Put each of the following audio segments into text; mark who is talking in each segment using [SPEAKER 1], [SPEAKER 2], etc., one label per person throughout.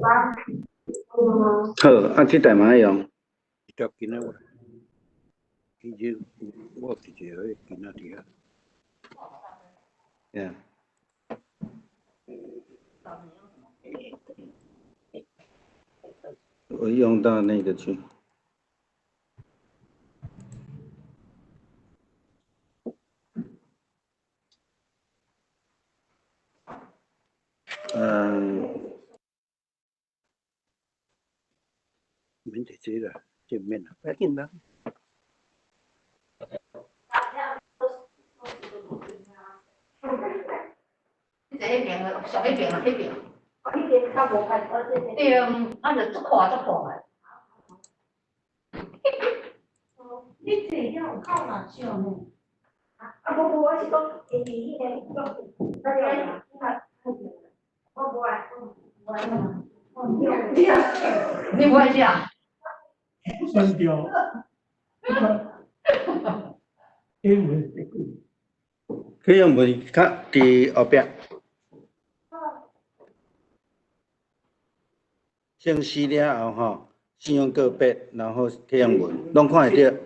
[SPEAKER 1] 好，啊，這台嘛愛用。
[SPEAKER 2] 接囡仔我，其實我直接彼囡仔佇遐。
[SPEAKER 1] Yeah. 我用到那個去。嗯。
[SPEAKER 2] 免提這啦，這毋免啦，不要緊啦。
[SPEAKER 3] 你坐彼邊的，上彼邊啊，彼邊。對，啊就足闊足闊的。
[SPEAKER 4] 你這了有夠難笑呢。
[SPEAKER 5] 啊，無無，我是講，伊迄個，我無愛，我無愛。
[SPEAKER 3] 你無愛食？
[SPEAKER 6] 刪掉。英文。
[SPEAKER 1] 去用文較佇後壁。先死了後吼，信用個別，然後去用文，攏看會著，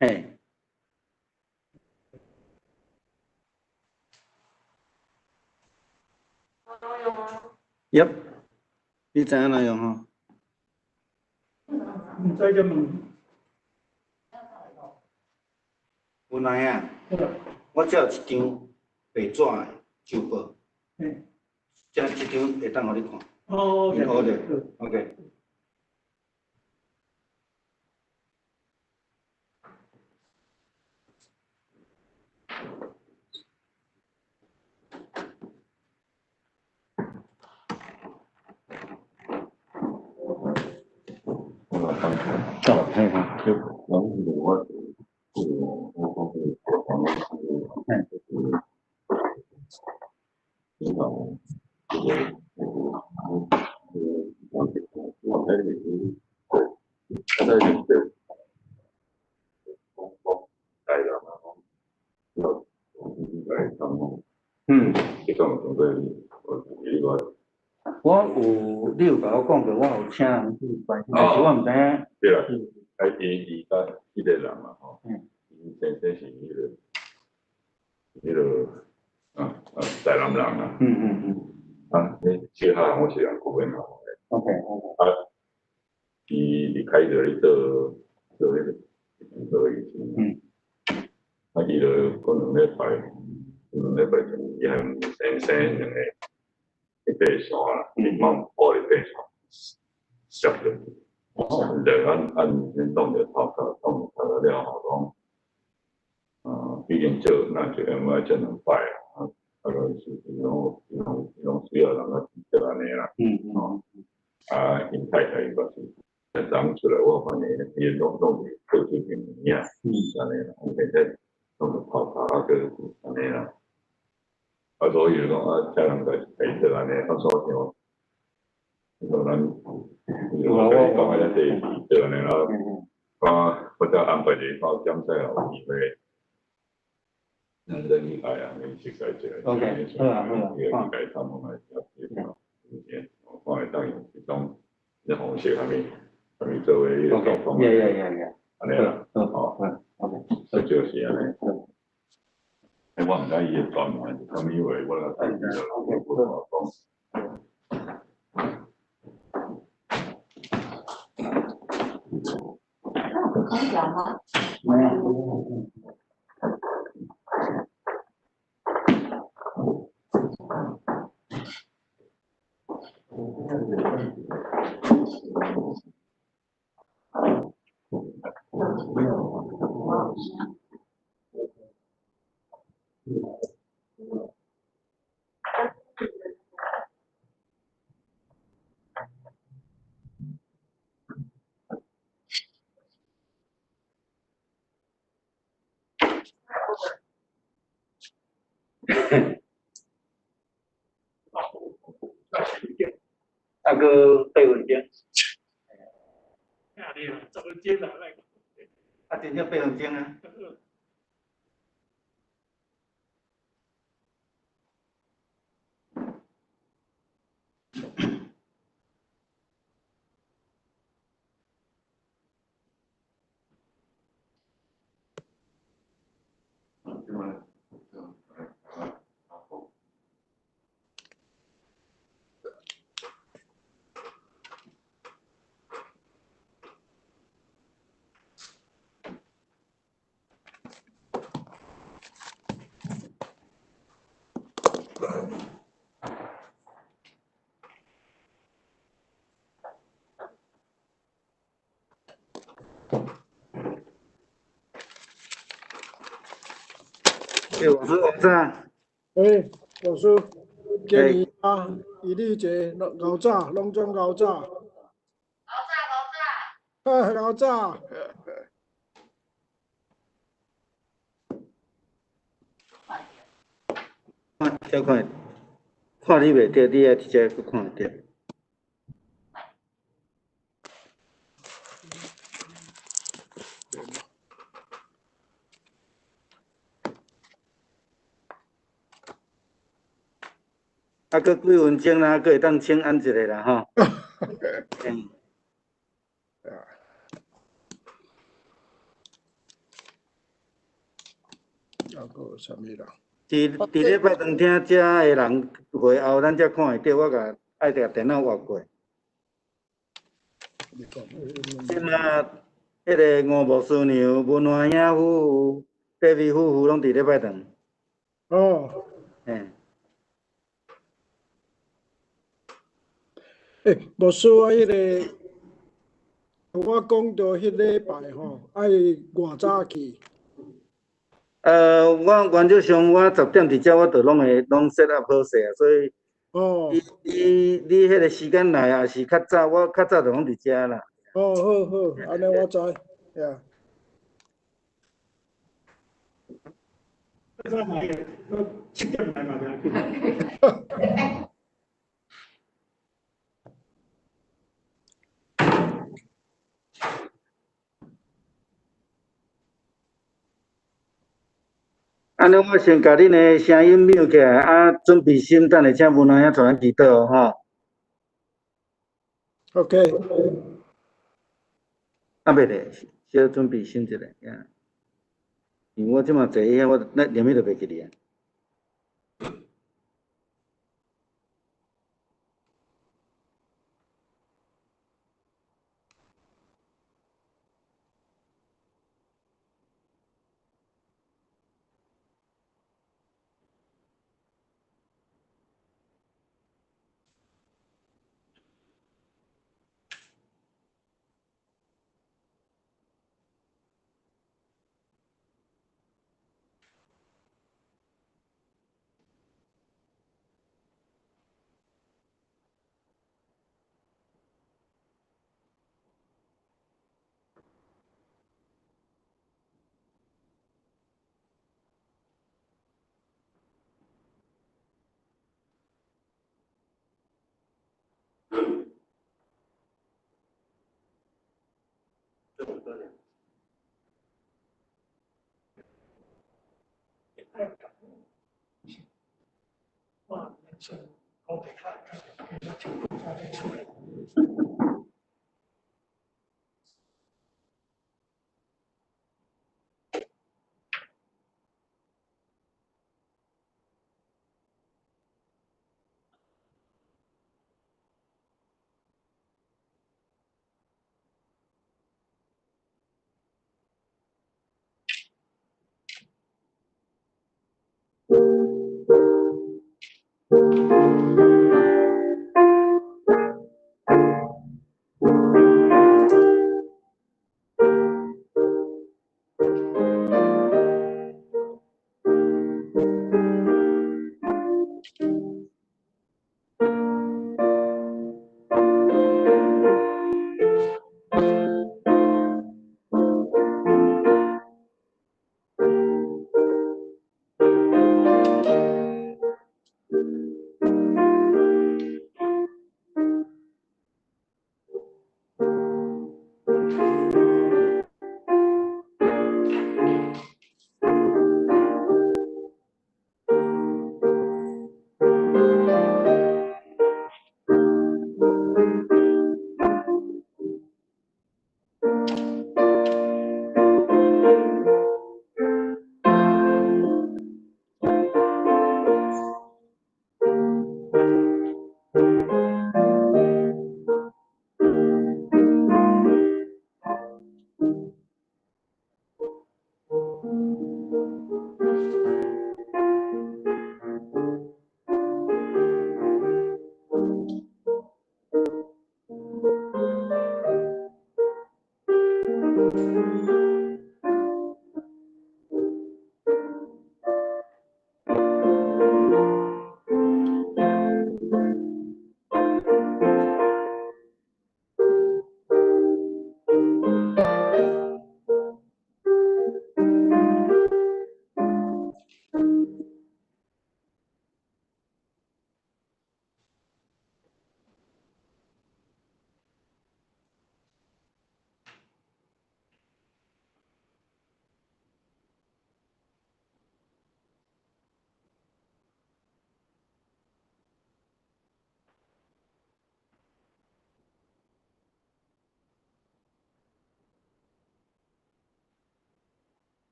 [SPEAKER 1] 嘿。Yep，你知影怎用吼？
[SPEAKER 6] 毋知才問。
[SPEAKER 1] 有來啊！我這有一張白紙的周報，這這張會當予你看。
[SPEAKER 6] 哦
[SPEAKER 1] ，OK。哦，嘿嘿。嗯。我有，你有共我講過，我有請人去關心，但是我毋知影。
[SPEAKER 7] 對啦，啊伊伊佮彼個人嘛吼，𪜶先生是彼個，彼個啊台南人啊。啊，彼小漢我是人古邊嘛。
[SPEAKER 1] OK。
[SPEAKER 7] 啊，伊離開就咧做做彼個做醫生。啊，伊就過兩禮拜，兩禮拜前伊和先生兩個去爬山啦，去往埔里爬山，摔落去。就按按恁當著頭殼，當頭殼了後講，啊，已經做若一個月做兩擺啊，啊個是伊攏伊攏伊攏需要人來做按呢啦。啊，𪜶太太嘛是，昨昏出來我發現伊攏攏是做出邊物影，按呢啦，現在攏是頭殼啊，閣按呢啦。啊，所以講啊，請人來來做按呢，啊，所以像，像咱，我共你講的遮濟做按呢啦，我我才安排一個檢查有機會，咱咱去愛啊，你熟悉一下。
[SPEAKER 1] OK，好啊好啊。
[SPEAKER 7] 伊個去參問來我看會當用這種這方式，啥物啥物做的彼個狀況。
[SPEAKER 1] Yeah。
[SPEAKER 7] 按呢啦，
[SPEAKER 1] 好，嗯，OK。
[SPEAKER 7] 這就是按呢。欸，我毋知伊的專門是啥物話，我來睇下，我無法講。
[SPEAKER 3] 空調嗎？
[SPEAKER 1] 沒有。啊，閣八分鐘。
[SPEAKER 6] 10分鐘啦，
[SPEAKER 1] 啊，真正八分鐘啊。欸，老师，王早。
[SPEAKER 8] 欸，老师，今年啊，伊你一个牛早，拢总牛早。
[SPEAKER 3] 牛早，牛早。
[SPEAKER 8] 哈，牛早。
[SPEAKER 1] 看，小看，看你袂著，你愛直接閣看會著。啊，閣幾分鐘啦，閣會當請安一下啦，吼。嗯。
[SPEAKER 8] 啊，閣有啥物人？
[SPEAKER 1] 佇禮拜堂聽遮的人會後，咱才看會著。我共愛共電腦活過。這馬，彼个吳牧師娘、文華兄夫婦、戴維夫婦攏佇禮拜堂。
[SPEAKER 8] 哦。
[SPEAKER 1] 嘿。
[SPEAKER 8] 欸，牧師，我彼个，我講著彼禮拜吼，愛偌早去？
[SPEAKER 1] 我原則上我10點佇遮，我就攏會攏 set up 好勢啊，所以，你彼個時間來，抑是較早，我較早就攏佇遮啦。
[SPEAKER 8] 哦，好好，按呢我知，呀。
[SPEAKER 6] 較早來，我7點來嘛袂要緊。
[SPEAKER 1] 按呢，我先共恁的聲音 mute 起來，啊，準備心，等下請文華兄帶咱祈禱吼。
[SPEAKER 8] OK。
[SPEAKER 1] 啊，袂咧，小準備心一下，呀。因為我這馬坐遐，我咱連物都袂記得啊。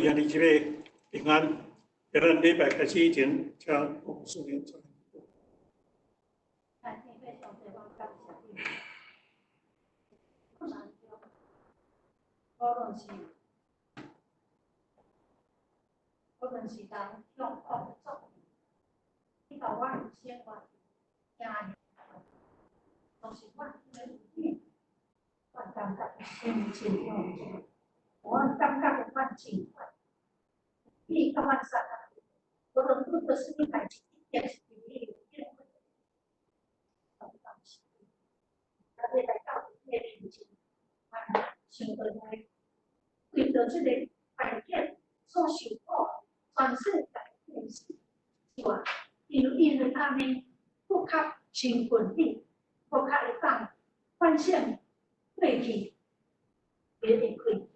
[SPEAKER 6] 位兄弟姊妹平安。在咱禮拜開始以前，請牧師來做。
[SPEAKER 4] 天父上帝，我感謝你。困難中，無論是人向惡作，你予我的生活行，都是我的有你，我感覺心真放鬆，我感覺阮真快，你共阮相共，無論遇著啥物代誌，一定是對你有應允。感謝你，啊，你來到你的面前，阮想到來，為著這个環境所受苦，全世界的是啊，因為按呢，閣較親近你，閣較會當反省過去的會開。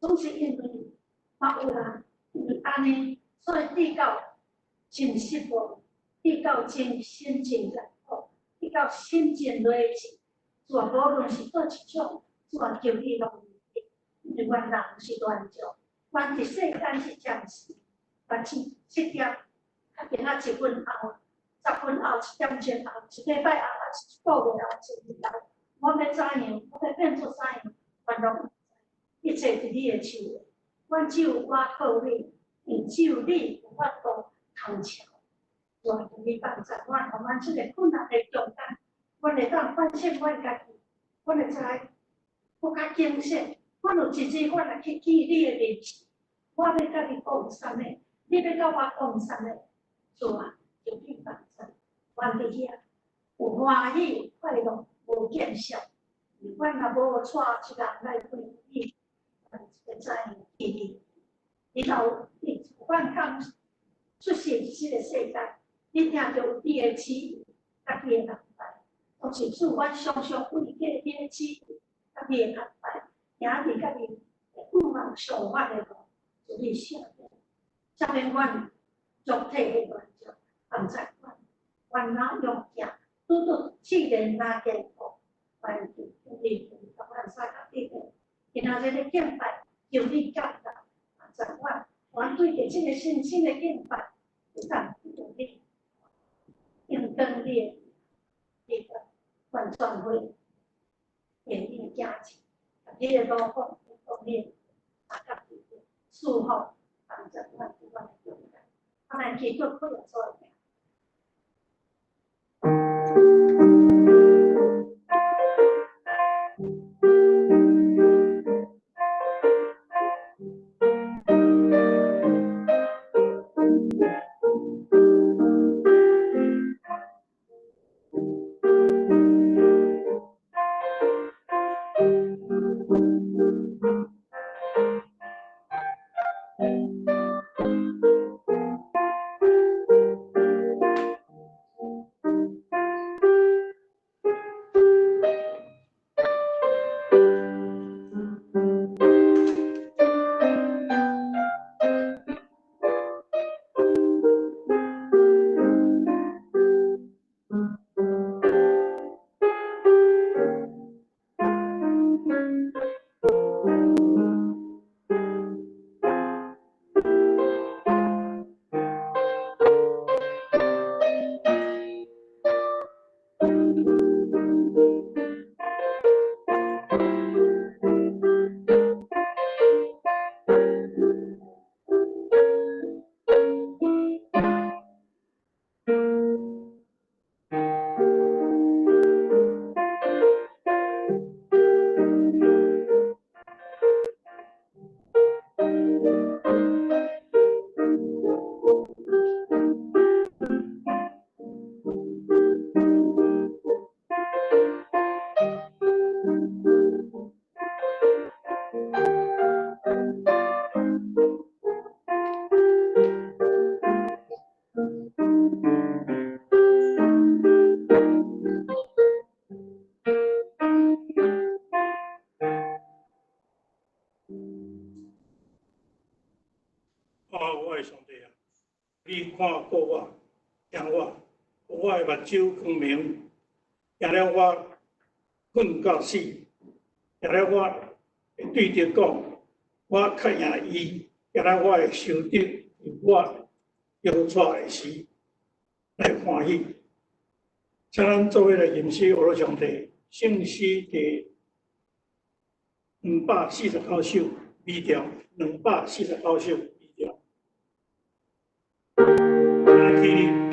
[SPEAKER 4] 總是因為嘛有人因為按呢，所以得到真失望，得到真心真艱苦，得到心真累死。主啊，無論是佗一種，主啊，求你攏因為阮人是軟弱，阮佇世間是暫時，但是7點，啊，今仔1分後、10分後、1點鐘後、一禮拜後，還是一個月後、一年後，我欲怎樣，我欲變做啥樣，阮攏毋知，一切佇你的手內，阮只有倚靠你，因只有你有法度通超。主啊，求你幫助阮，予阮這个困難的中間，阮會當反省阮家己，阮會知閣較警醒。阮有一日，阮若去見你的面前，我欲共你講啥物？你欲共我講啥物？主啊，求你幫助，阮佇遐有歡喜、有快樂，無見笑。阮若無帶一人來陪你，阮會知影記你。你若有你阮剛出世佇這个世間，你聽著有你的旨意，佮你的安排。都是主，阮常常為過你的旨意，佮你的安排，行佇家己欲望想法的路，求你赦免，赦免阮肉體的軟弱，幫助阮，阮若用行，拄拄試煉若艱苦，願求你共阮相佮得力。今仔日的敬拜，求你感動，幫助阮，阮對著這个信心的敬拜，會當得到你，應當你的，你的完全會願意加持，你的老公，你的相佮得力，祝福幫助阮佇阮的中間，啊，咱祈禱奉耶穌的名。
[SPEAKER 6] 啊，我的上帝啊，你看顧我，聽我，予我的目睭光明，聽了我睏到死，聽了我會對著講，我較贏伊。今仔我的仇敌伫我摇掣的时来欢喜。请咱做伙来吟诗，学罗上帝圣诗第249首B调，249首B调。来起立。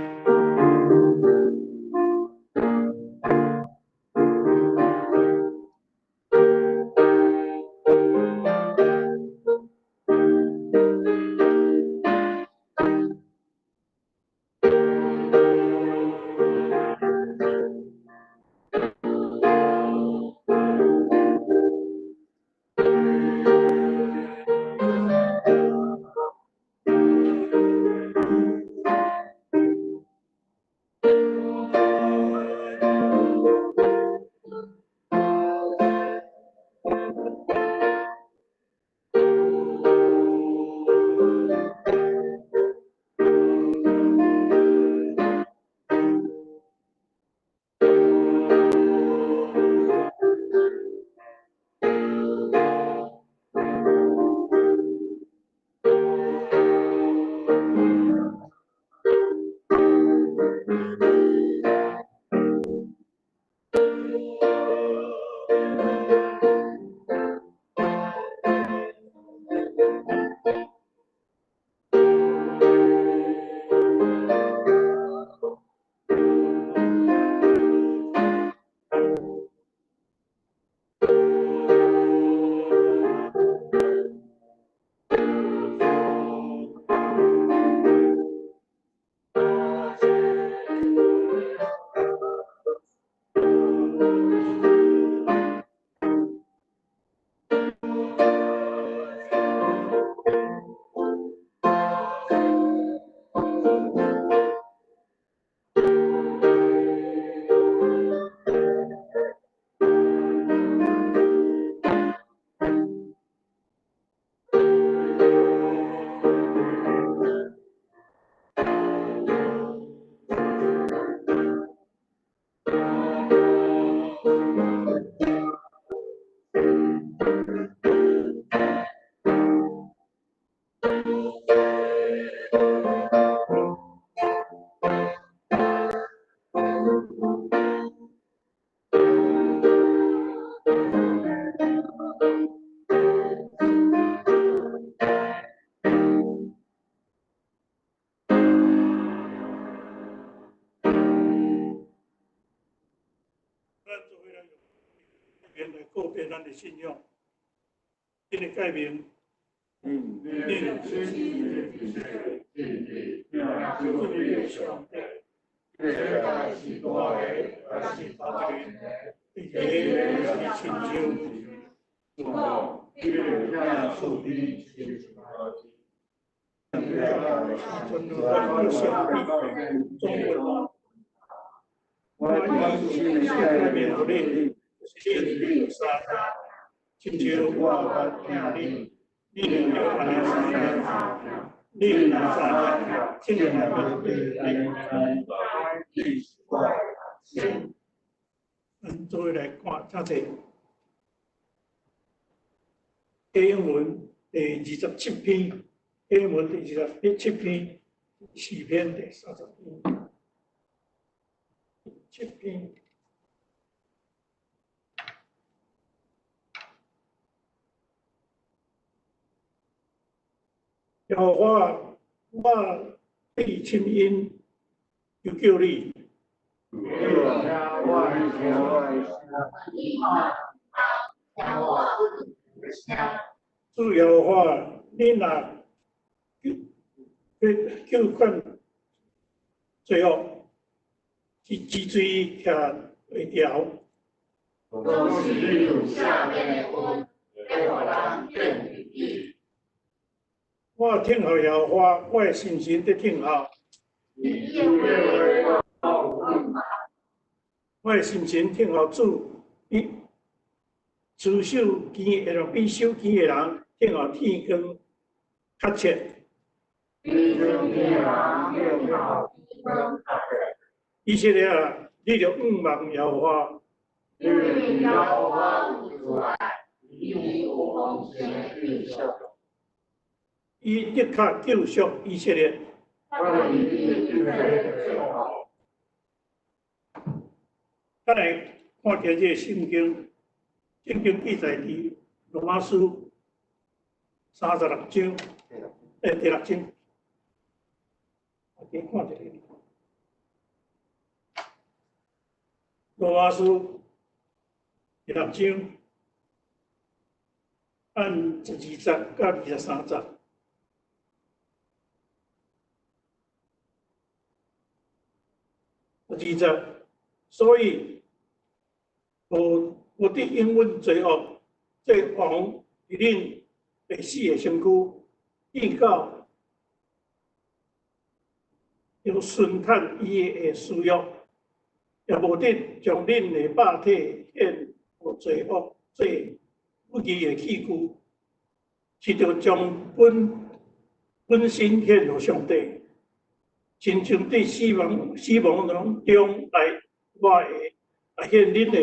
[SPEAKER 6] 咱的信仰，恁的改名，上帝，这个是大的，也是头一个，这个是亲像，全能我上帝，总我以改名予恁。是三，亲像我捌听你，你两个按呢三听，你两三听，亲像我咱做伙来看，请坐。英文第27篇，英文第27篇，诗篇第30篇，7篇。耶和华，我对亲因求叫你。主耶和华，你若救劝罪恶，是脊椎徛袂牢。我听候耶和华，我的心神伫听候。我的心神听候主，比持守坚的人，比守坚的人听候天光较切。以色列啊，你著仰望耶和华。伊的確救贖以色列。咱來看見這个聖經，聖經記載佇羅馬書36章，第六章。我先看一下。羅馬書第六章，按12節到23節。12節，所以無得永遠罪惡，做王佇恁會死的身軀，至到要順趁伊的私欲，也無得將恁的肉體獻予罪惡做不義的器具，是著將本身獻予上帝。親像佇死亡中來活的，來獻恁的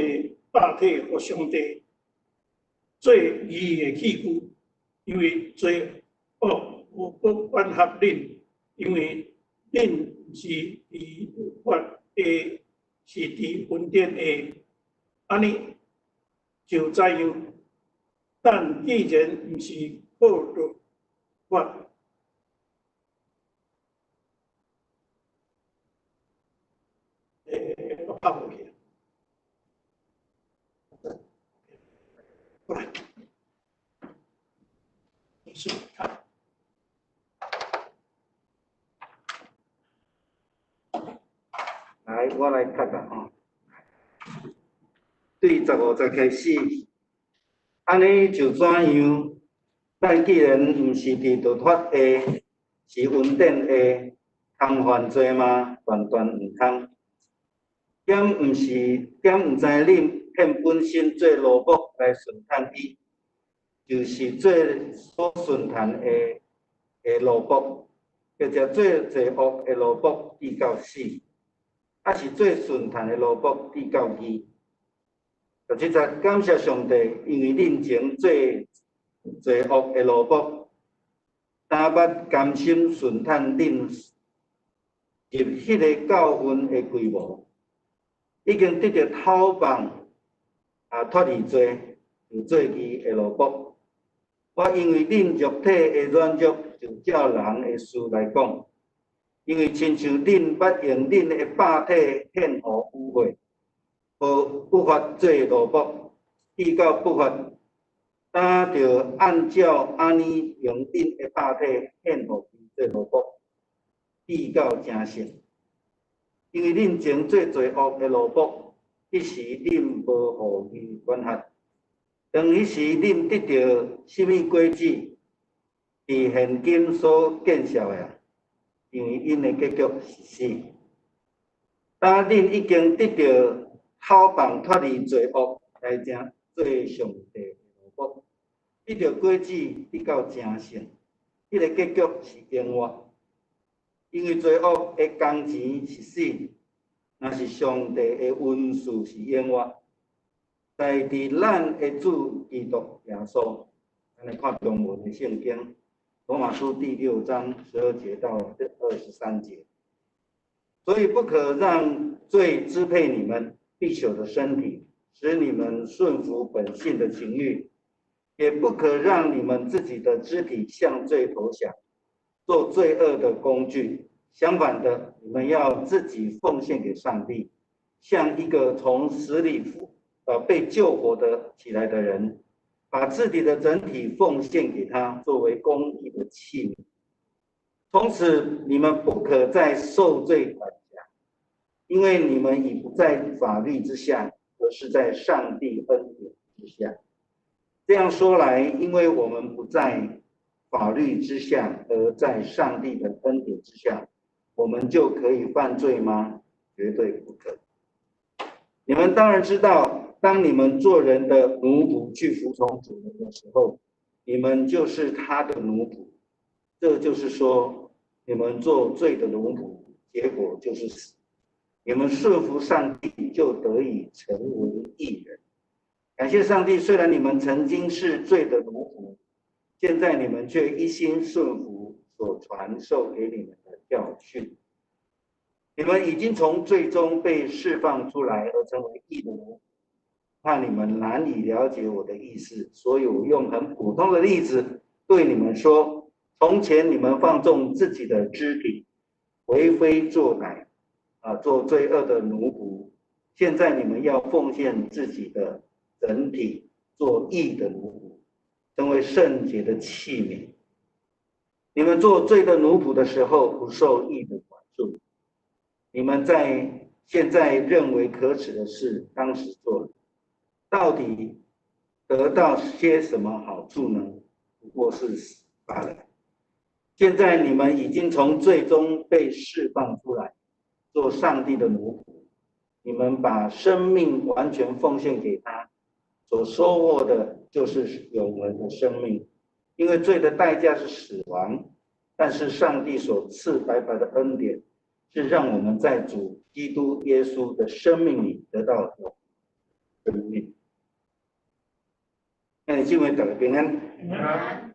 [SPEAKER 6] 肉體予上帝做義的器具，因為罪惡無法管轄恁，因為恁毋是佇律法下，是佇恩典下。按呢就怎樣？咱既然毋是靠律法。我拍無去。過來，是看。
[SPEAKER 1] 來，我來讀啊吼。對15節開始，按呢就怎樣？咱既然毋是佇律法下，是恩典下，通犯罪嗎？斷斷毋通。敢毋知恁獻本身做奴僕來順趁伊，就是做所順趁的奴僕，或者做罪惡的奴僕至到死，抑是做順趁的奴僕至到義。17節，感謝上帝，因為恁前做罪惡的奴僕，焦捌甘心順趁恁入彼个教訓的規模。已經得著討放，也脫離罪，就做義的奴僕。我因為恁肉體的軟弱，就照人的事來講，因為親像恁捌用恁的肉體獻予污穢，無不法做奴僕，至到不法，焦著按照按呢用恁的肉體獻予伊做奴僕，至到成聖。因為恁前做罪惡的奴僕，彼時恁無予伊管轄。當彼時恁得著啥物果子，佇現今所見笑的啊，因為𪜶的結局是死。焦恁已經得著討放脫離罪惡，來成做上帝的奴僕，得著果子得到成聖，彼个結局是永活。因為罪惡的工錢是死，若是上帝的恩賜是永活。在佇咱的主基督耶穌，咱來看中文的聖經，羅馬書第6章12節到23節。所以不可讓罪支配你們必朽的身體，使你們順服本性的情慾，也不可讓你們自己的肢體向罪投降，做罪惡的工具。相反的，你們要自己奉獻給上帝，像一個從死裡被救活的起來的人，把自己的整體奉獻給他，作為公義的器皿。從此你們不可再受罪管轄，因為你們已不在法律之下，而是在上帝恩典之下。這樣說來，因為我們不在法律之下，而在上帝的恩典之下，我們就可以犯罪嗎？絕對不可。你們當然知道，當你們做人的奴僕去服從主人的時候，你們就是他的奴僕。這就是說，你們做罪的奴僕，結果就是死。你們順服上帝，就得以成為義人。感謝上帝，雖然你們曾經是罪的奴僕，現在你們卻一心順服所傳授給你們的教訓。你們已經從罪中被釋放出來，而成為義的奴僕。怕你們難以了解我的意思，所以我用很普通的例子對你們說：從前你們放縱自己的肢體，為非作歹，做罪惡的奴僕；現在你們要奉獻自己的整體，做義的奴僕，成為聖潔的器皿。你們做罪的奴僕的時候，不受義的管束。你們在現在認為可恥的事，當時做了，到底得到些什麼好處呢？不過是死罷了。現在你們已經從罪中被釋放出來，做上帝的奴僕。你們把生命完全奉獻給他，所收穫的就是永恆的生命。因為罪的代價是死亡，但是上帝所賜白白的恩典，是讓我們在主基督耶穌的生命裡得到永生命。兄弟姊妹，大家平安。
[SPEAKER 6] 安。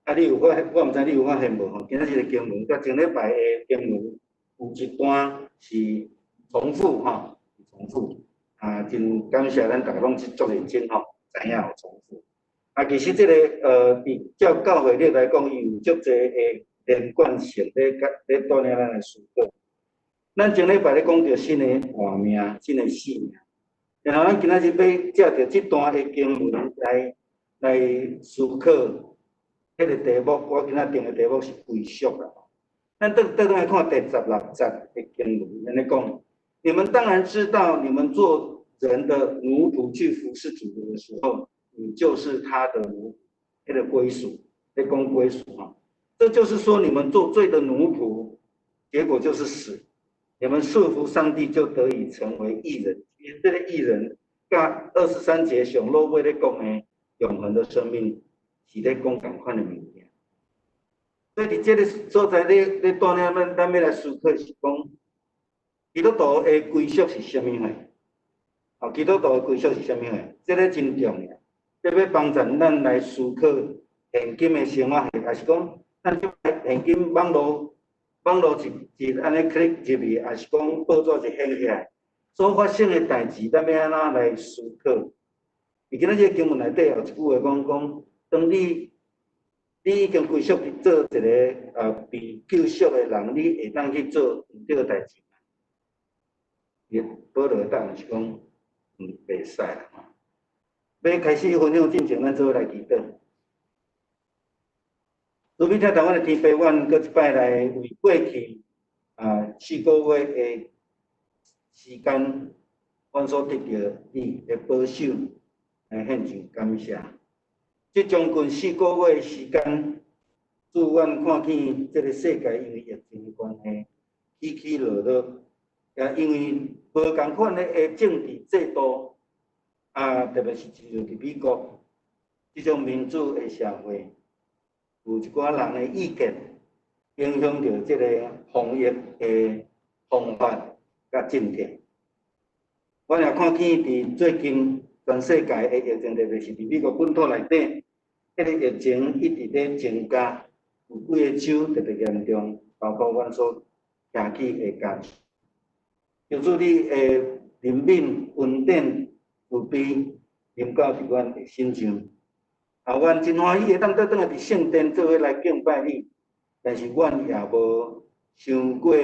[SPEAKER 1] 啊，你有發，我毋知你有發現無吼？今仔日個經文，佮前禮拜的經文有一段是重複吼，重複。啊，真感謝咱逐家攏足認真吼，知影有重複。啊，其實這個佇照教會曆來講，伊有足濟的連貫性咧，佮咧帶領咱來思考。咱前禮拜咧講著新的活命，新的生命。然後咱今仔日欲藉著這段的經文來思考彼個題目。我今仔定的題目是歸屬啦。咱倒轉來看第十六節的經文，按呢講：你們當然知道，你們做人的奴僕去服侍主的時候，你就是他的奴，彼個歸屬，咧講歸屬哈。這就是說，你們做罪的奴僕，結果就是死。你們順服上帝，就得以成為義人。這個義人，佮23節上落尾咧講的永恆的生命，是咧講仝款的物件。所以佇這个所在，你帶領咱欲來思考是講，基督徒的歸屬是啥物貨？哦，基督徒的歸屬是啥物貨？這个真重要，這欲幫助咱來思考現今的生活，抑是講咱這現今網路。網路一一按呢 click 入去，抑是講報紙一掀起來，所發生的代誌，咱欲按怎來思考？佇今仔這个經文內底有一句話講講，當你已經歸屬去做一个被救贖的人，你會當去做毋對的代誌嗎？伊保羅的答案是講，袂使啦。欲開始分享進前，咱做伙來祈禱。慈悲疼阮的天父，阮閣一擺來為過去四個月的時間，阮所得著你的保守，來獻上感謝。這將近四個月的時間，主，阮看見這个世界因為疫情的關係起起落落，也因為無仝款的政治制度，特別是親像佇美國這種民主的社會，有一寡人的意見，影響著這个防疫的方法佮政策。阮也看見佇最近全世界的疫情，特別是佇美國本土內底，彼个疫情一直咧增加，有幾个州特別嚴重，包括阮所徛起的加州。求主你的憐憫、恩典、慈悲，臨到佇阮的身上。啊，阮真歡喜會當倒轉來佇聖殿做伙來敬拜你，但是阮也無傷過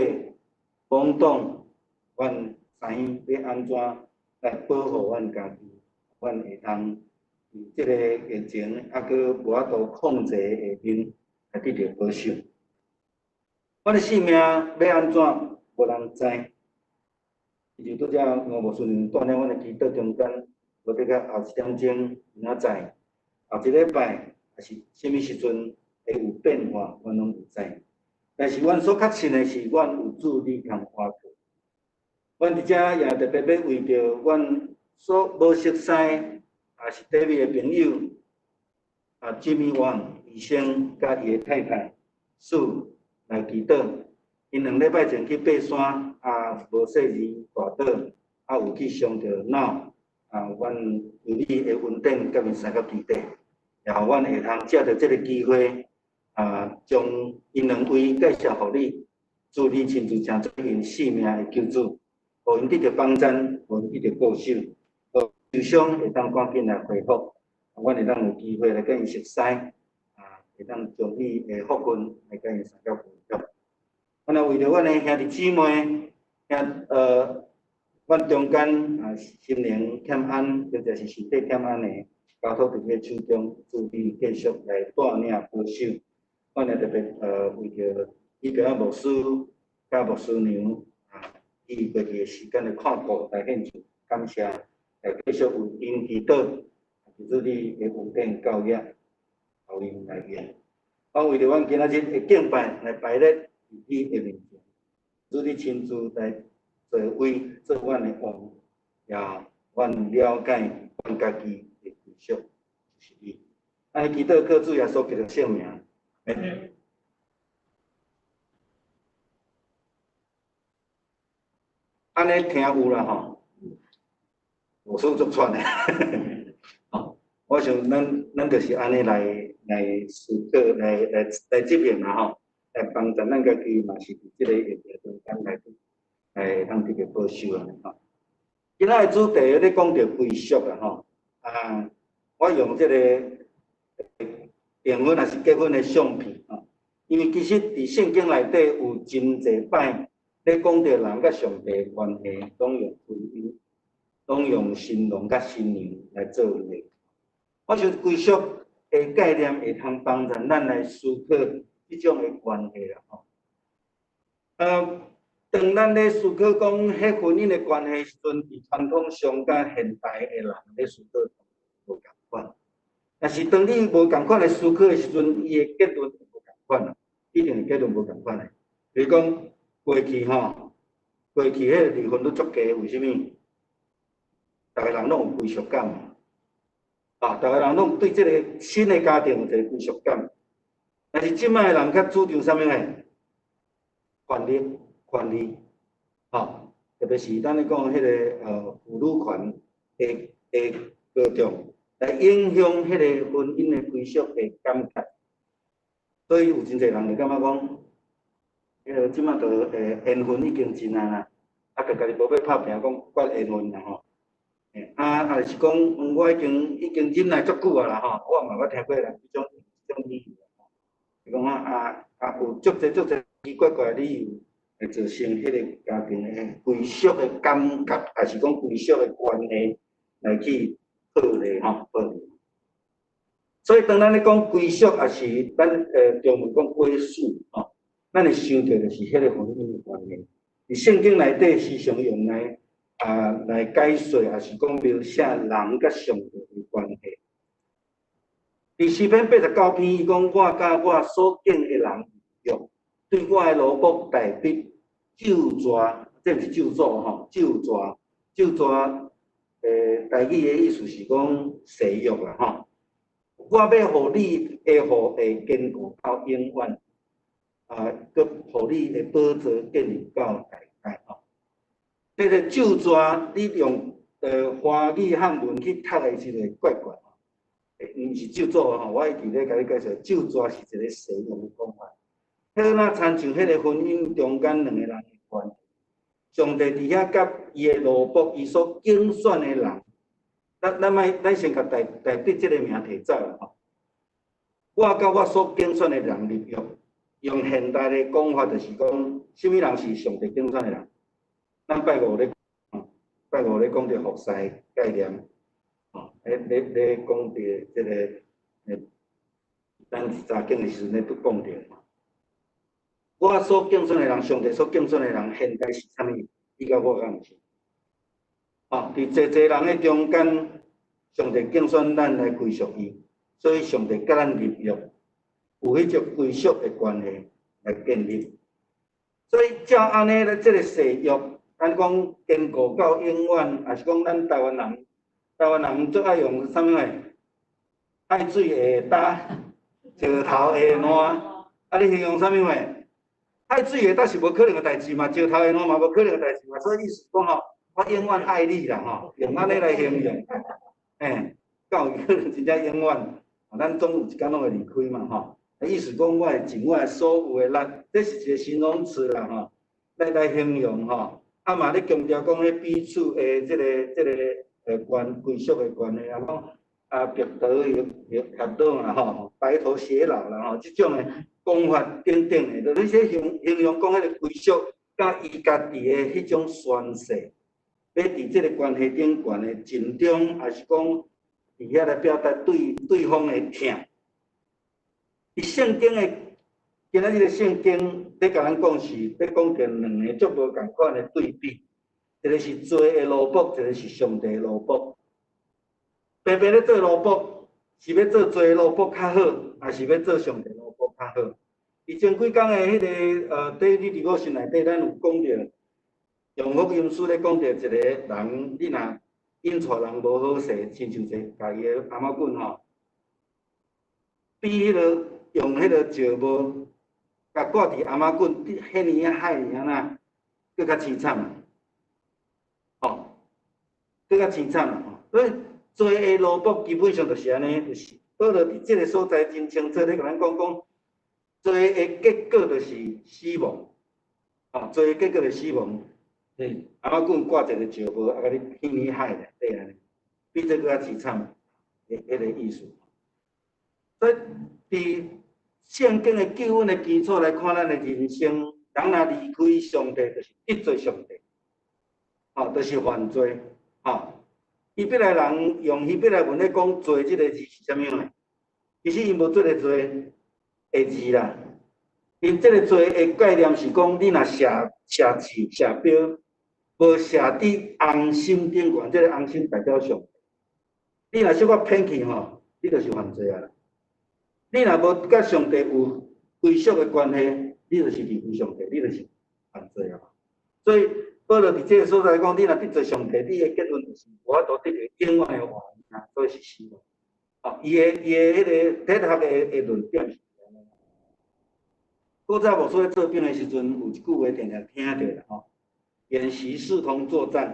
[SPEAKER 1] 懵懂，阮知影欲按怎來保護阮家己，阮會通佇這个疫情猶閣無法度控制下面來得著保守。阮的性命欲按怎，無人知。就拄才吳牧師帶領阮的祈禱中間，無得到後一點鐘，明仔載。後一禮拜，抑是啥物時陣會有變化，阮攏毋知。但是阮所確信的是，阮有主你通倚靠。阮佇遮也特別欲為著阮所無熟似，抑是 David 的朋友，Jimmy Wang 醫生佮伊的太太 Sue 來祈禱。𪜶兩禮拜前去爬山，無細膩跋倒，有去傷著腦，阮求你的恩典佮𪜶相佮基底。也予阮會通藉著這个機會，將𪜶兩位介紹予你，主你親自成做𪜶性命的救主，予𪜶得著幫贊，予𪜶得著保守，予受傷會當趕緊來恢復，阮會當有機會來佮𪜶熟似，會當將你的福分來佮𪜶相共分享。阮也為著阮的兄弟姊妹，阮中間心靈欠安，或者是身體欠安的，交託佇你手中，主你繼續來帶領保守。阮也特別為著伊個牧師佮牧師娘伊過去的時間的看顧來獻上感謝，來繼續為𪜶祈禱，求主你的恩典教育，予𪜶來用。我為著阮今仔日的敬拜來排列佇你的面前，主你親自來座位做阮的王，也阮了解阮家己的歸屬就是你。按呢祈禱靠主耶穌基督聖名。按呢聽有啦吼，無說足喘的。我想咱就是按呢來思考，來執行啦吼，來幫助咱家己嘛是佇這个疫情中間來通得著保守按呢吼。今仔的主題咧講著歸屬啦吼，我用這个訂婚抑是結婚的相片吼，因為其實佇聖經內底有真濟擺咧講著人佮上帝的關係，攏用婚姻，攏用新郎佮新娘來做例。我想歸屬的概念會通幫助咱來思考這種的關係啦吼。當咱咧思考講彼婚姻的關係時陣，佇傳統上佮現代的人咧思考無仝款。但是當你無仝款來思考的時陣，伊的結論無仝款啦，一定結論無仝款的。比如講過去吼，過去彼个離婚率足低，為啥物？逐个人攏有歸屬感嘛，逐个人攏對這个新的家庭有一个歸屬感。但是這擺的人較注重啥物呢？權力，權利，特別是咱咧講彼个婦女權的高漲，來影響彼个婚姻的歸屬的感覺。所以有真濟人會感覺講，彼个這擺就緣分已經真啊啦，就家己無欲拍拚講怪緣分啦吼。就是講，我已經忍耐足久啊啦吼，我嘛捌聽過人這種理由吼，伊講有足濟足濟奇怪怪理由，會造成彼个家庭的歸屬的感覺，抑是講歸屬的關係來去破裂吼，破裂。所以當咱咧講歸屬，抑是咱中文講歸屬吼，咱會想著就是彼個婚姻的關係。佇聖經內底時常用來來解說，抑是講描寫人佮上帝的關係。佇詩篇89篇，伊講我佮我所敬的人約，對我的奴僕大衛咒詛，這毋是咒詛吼，咒詛，咒詛，台語的意思是講誓約啦吼。我欲予你的後裔堅固到永遠，閣予你的寶座建立到代代吼。這个咒詛，你用華語漢文去讀的時陣會怪怪吼，毋是咒詛吼，我一直咧共你介紹，咒詛是一個誓約的講法。彼若親像彼个婚姻中間兩个人的關係，上帝佇遐佮伊的奴僕，伊所揀選的人，咱先共大衛這个名提走啦吼。我佮我所揀選的人立約，用現代的講法就是講，啥物人是上帝揀選的人？咱拜五咧，拜五咧講著服侍概念，咧講著這个，咱查經的時陣咧都講著。我所揀選的人，上帝所揀選的人，現代是啥物？你佮我敢毋是？佇濟濟人的中間，上帝揀選咱來歸屬伊，所以上帝佮咱立約，有彼種歸屬的關係來建立。所以照按呢咧，這个誓約，咱講堅固到永遠，抑是講咱台灣人，台灣人足愛用啥物話？愛水會焦，石頭會爛。你形容啥物話？愛水會焦是無可能的代誌嘛，石頭會爛嘛無可能的代誌嘛。所以意思講吼，我永遠愛你啦吼，用按呢來形容，敢有可能真正永遠？咱總有一工攏會離開嘛吼。意思講，我會盡我所有的力，這是一個形容詞啦吼，來形容吼。啊嘛，咧強調講，彼彼此的這個歸屬的關係啊，講啊白頭偕老啊吼，白頭偕老啦吼，這種的講法等等的，就你說形容講彼個歸屬，佮伊家己的彼種宣誓，欲佇這個關係頂懸的盡忠，抑是講佇遐來表達對對方的疼。佇聖經的今仔日的聖經咧，共咱講是咧講著兩个足無仝款的對比，一个是罪的奴僕，一个是上帝的奴僕。平平咧做奴僕，是欲做罪的奴僕較好，抑是欲做上帝奴僕較好？佇前幾工的彼个底你佇我心內底，咱有講著用福音書咧講著一个人，你若引帶人無好勢，親像一个共伊的頷仔棍吼，比彼个用彼个石帽共掛佇頷仔棍，彼年仔害年仔怎，閣較凄慘，吼，閣較凄慘啦吼。所以罪的奴僕基本上就是按呢，就是保羅佇這个所在真清楚咧，共咱講講，罪的結果就是死亡，吼，罪的結果就是死亡。頷仔棍掛一个石帽，啊，共你天年害內底按呢，比這閣較凄慘的彼个意思。所以佇聖經的救恩的基礎來看，咱的人生，人若離開上帝，就是得罪上帝，吼，就是犯罪，吼。希伯來人用希伯來文咧講“罪”這个字是啥物呢？其實𪜶無這个罪的字啦。𪜶這个罪的概念是講，你若射射箭、射標，無射佇紅心頂懸，這个紅心代表上帝。你若小可偏去吼，你就是犯罪啊！你若無佮上帝有歸屬的關係，你就是離開上帝，你就是犯罪啊！所以保羅佇這个所在講，你若得罪上帝，你的結論就是無法度得著永遠的活啊，所以是死亡。哦，伊的彼个哲學的論點是按呢。古早牧師咧做兵的時陣，有一句話定定聽著啦吼，演習視同作戰，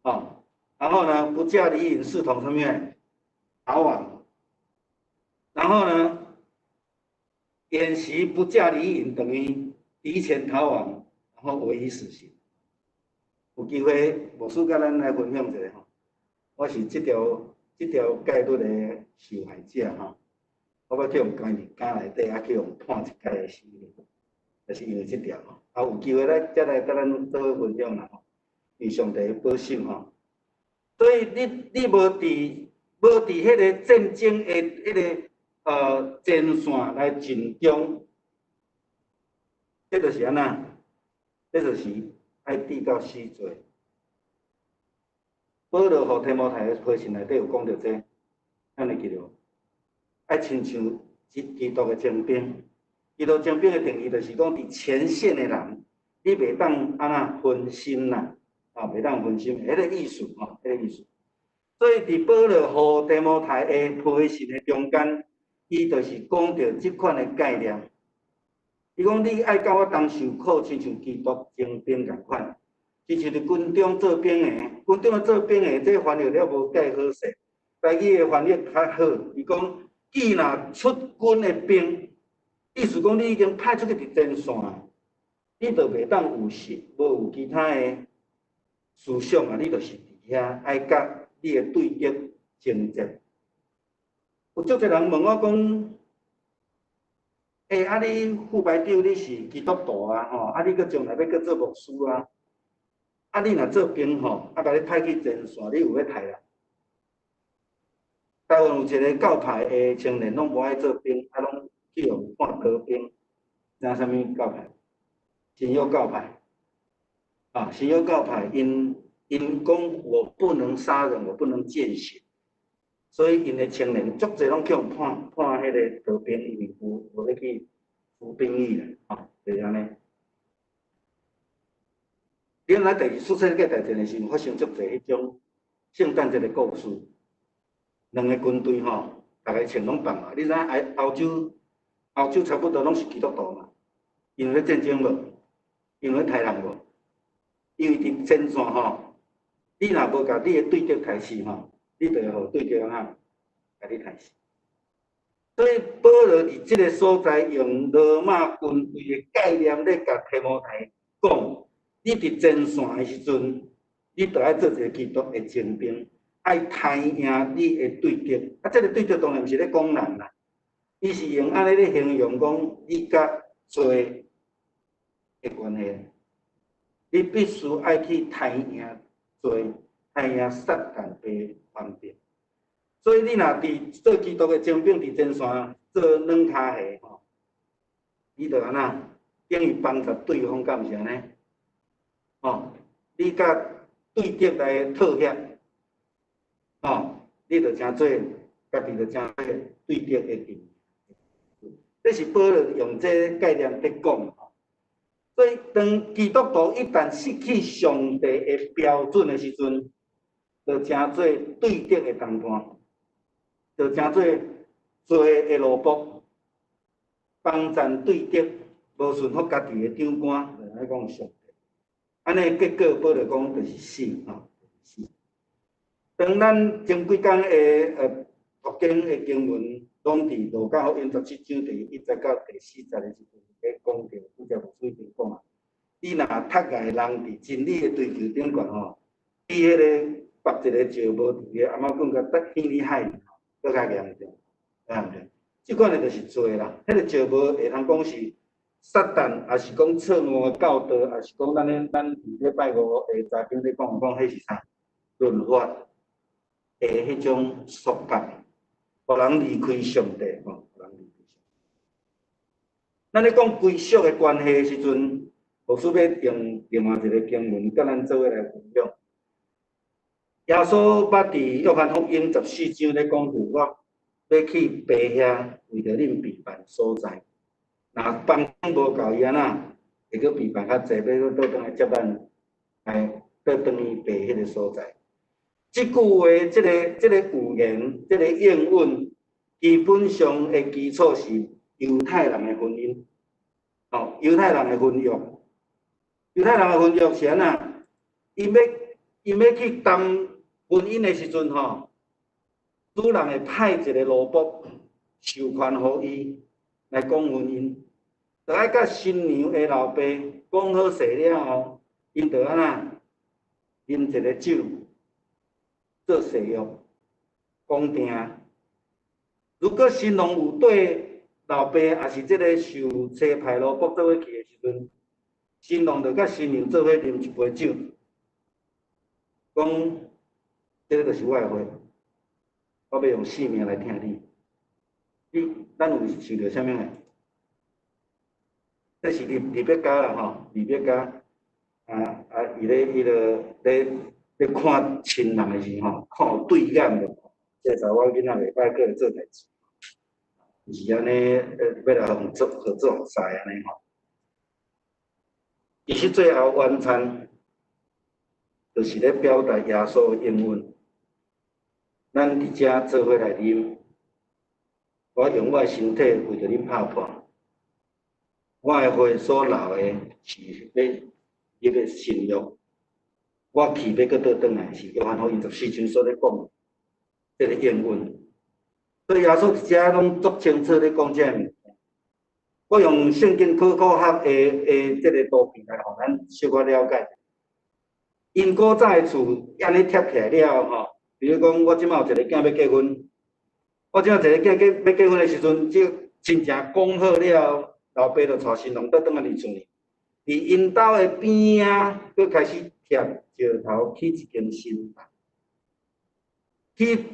[SPEAKER 1] 哦，然後呢，不駕離營視同啥物逃亡，然後呢，演習不駕離營等於提前逃亡，然後委以死刑。有機會，牧師佮咱來分享一下吼。我是這條戒律的受害者吼。我欲去予關佇監內底，啊去予判一擺的死刑，就是因為這條吼。啊，有機會咱再來佮咱做分享啦吼。為上帝保守吼。所以你無佇彼个戰爭的彼个前線來盡忠，這就是按怎？這就是愛治到死罪。保羅予提摩太的批信內底有講著這，咱會記著無？愛親像基督的精兵，基督精兵的定義就是講，佇前線的人，你袂當按怎分心啦，啊，袂當分心，彼个意思吼，彼个意思。所以佇保羅予提摩太的批信的中間，伊就是講著這款的概念。伊講你愛佮我同受苦，親像基督精兵仝款。親像佇軍中做兵的，軍中做兵的，這翻譯了無蓋好勢，台語的翻譯較好。伊講，既若出軍的兵，意思講你已經派出去佇前線，你就袂當有失，無有其他的思想啊，你就是佇遐愛佮你的對敵爭戰。有足濟人問我講，欸，啊你副排長你是基督徒啊，吼，啊你閣將來欲閣做牧師啊，啊你若做兵吼，啊共你派去前線，你有欲刣人？台灣有一个教派的青年，攏無愛做兵，啊攏去予判逃兵，知影啥物教派？新約教派。啊，新約教派，𪜶講我不能殺人，我不能見血，所以𪜶的青年足濟攏去予判彼个逃兵，因為無欲去服兵役啦，吼，就是按呢。你來第二次世界大戰的時陣，發生足濟彼種聖誕節的故事。兩个軍隊吼，逐个銃攏放啊！你知影歐洲，歐洲差不多攏是基督徒嘛？𪜶有咧戰爭無？𪜶有咧刣人無？因為佇前線吼，你若無共你的對敵刣死吼，你就會予對敵按怎共你刣死。所以保羅佇這个所在用羅馬軍隊的概念咧，共提摩太講：你佇前線的時陣，你著愛做一個基督的精兵，愛刣贏你的對敵。啊，這个對敵當然毋是咧講人啦，伊是用按呢咧形容講你佮罪的關係。你必須愛去刣贏罪，刣贏撒旦的權柄。所以你若佇做基督的精兵，佇前線做軟跤鞋吼，你就按怎等於幫助對方，敢毋是按呢？吼，你佮對敵來妥協，吼，你就成做家己就成做對敵的敵。這是保羅用這個概念佇講。所以當基督徒一旦失去上帝的標準的時陣，就成做對敵的同伴。就成做罪的奴僕，幫贊對敵，無順服家己的長官，就按呢講上帝。按呢結果，保羅講就是死吼，死。當咱前幾工的讀經的經文，攏佇路加福音17章第1節到第4節的時陣，咧講著，拄才牧師已經講啊。你若窒礙人佇真理的追求頂懸吼，比彼個縛一个石磨佇个頷頸共擲陷佇海裡，閣較嚴重，對毋對？這款的就是罪啦。彼个石磨會通講是撒旦，抑是講錯誤的教導，抑是講咱佇禮拜五的查經咧講講，彼是啥？律法的彼種束縛，予人離開上帝吼，予人離開上帝。咱咧講歸屬的關係的時陣，牧師欲用另外一个經文，佮咱做伙來分享。耶穌捌佇約翰福音14章咧講著，我欲去爸遐為著恁備辦所在。若房間無夠，伊按怎會閣備辦較濟，欲閣倒轉來接咱，來倒轉去爸彼个所在。這句話，這个預言，這个應允，基本上的基礎是猶太人的婚姻，吼，猶太人的婚約。猶太人的婚約是按怎？伊欲去談婚姻的時陣，吼，主人會派一个奴僕授權予伊來講婚姻，就愛佮新娘的老爸講好勢了後，𪜶就按怎啉一个酒做誓約，講定。如果新郎有綴老爸，抑是這个受差派奴僕做伙去的時陣，新郎就佮新娘做伙啉一杯酒，講這个就是我的血，我欲用性命來疼你。咱有想著啥物呢？這是利百加啦吼，利百加啊，伊咧彼个咧看親人的時吼，看有對眼無？這查某囡仔袂歹，閣會做代誌，毋是按呢，欲來予做合作賽按呢吼。其實最後晚餐，就是咧表達耶穌的應允。咱佇遮做伙來啉，我用我的身體為著恁拍破，我的血所流的是欲立的新約。我去欲閣倒轉來，是約翰福音14章所咧講這个應允。所以耶穌佇遮攏足清楚咧講這个物件。我用聖經考古學的這个圖片來予咱小可了解。𪜶古早的厝按呢疊起來了後吼，比如講我這擺有一个囝欲結婚，我這擺一个囝欲結婚的時陣，這親情講好了後，老爸就帶新郎倒轉來佇厝裡，佇𪜶兜的邊仔，閣開始疊石頭起一間新房，起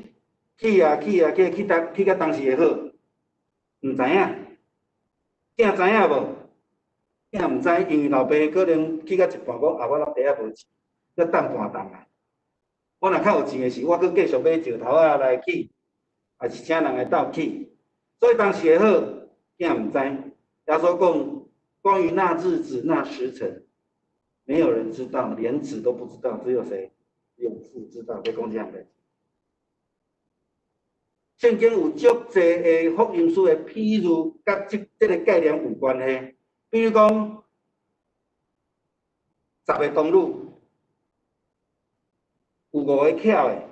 [SPEAKER 1] 起啊起啊起，起到當時會好，毋知影，囝知影無？囝毋知，因為老爸可能起到一半講啊，我老爸仔無錢，閣等半冬啊。我若較有錢的時，我閣繼續買石頭仔來起，抑是請人來鬥起。所以當時會好，囝毋知。耶穌講，關於那日子、那時辰，沒有人知道，連子都不知道，只有誰？只有父知道。欲講這樣代誌。聖經有足濟的福音書的譬喻，佮這个概念有關係。比如講，10个童女，有五个巧的，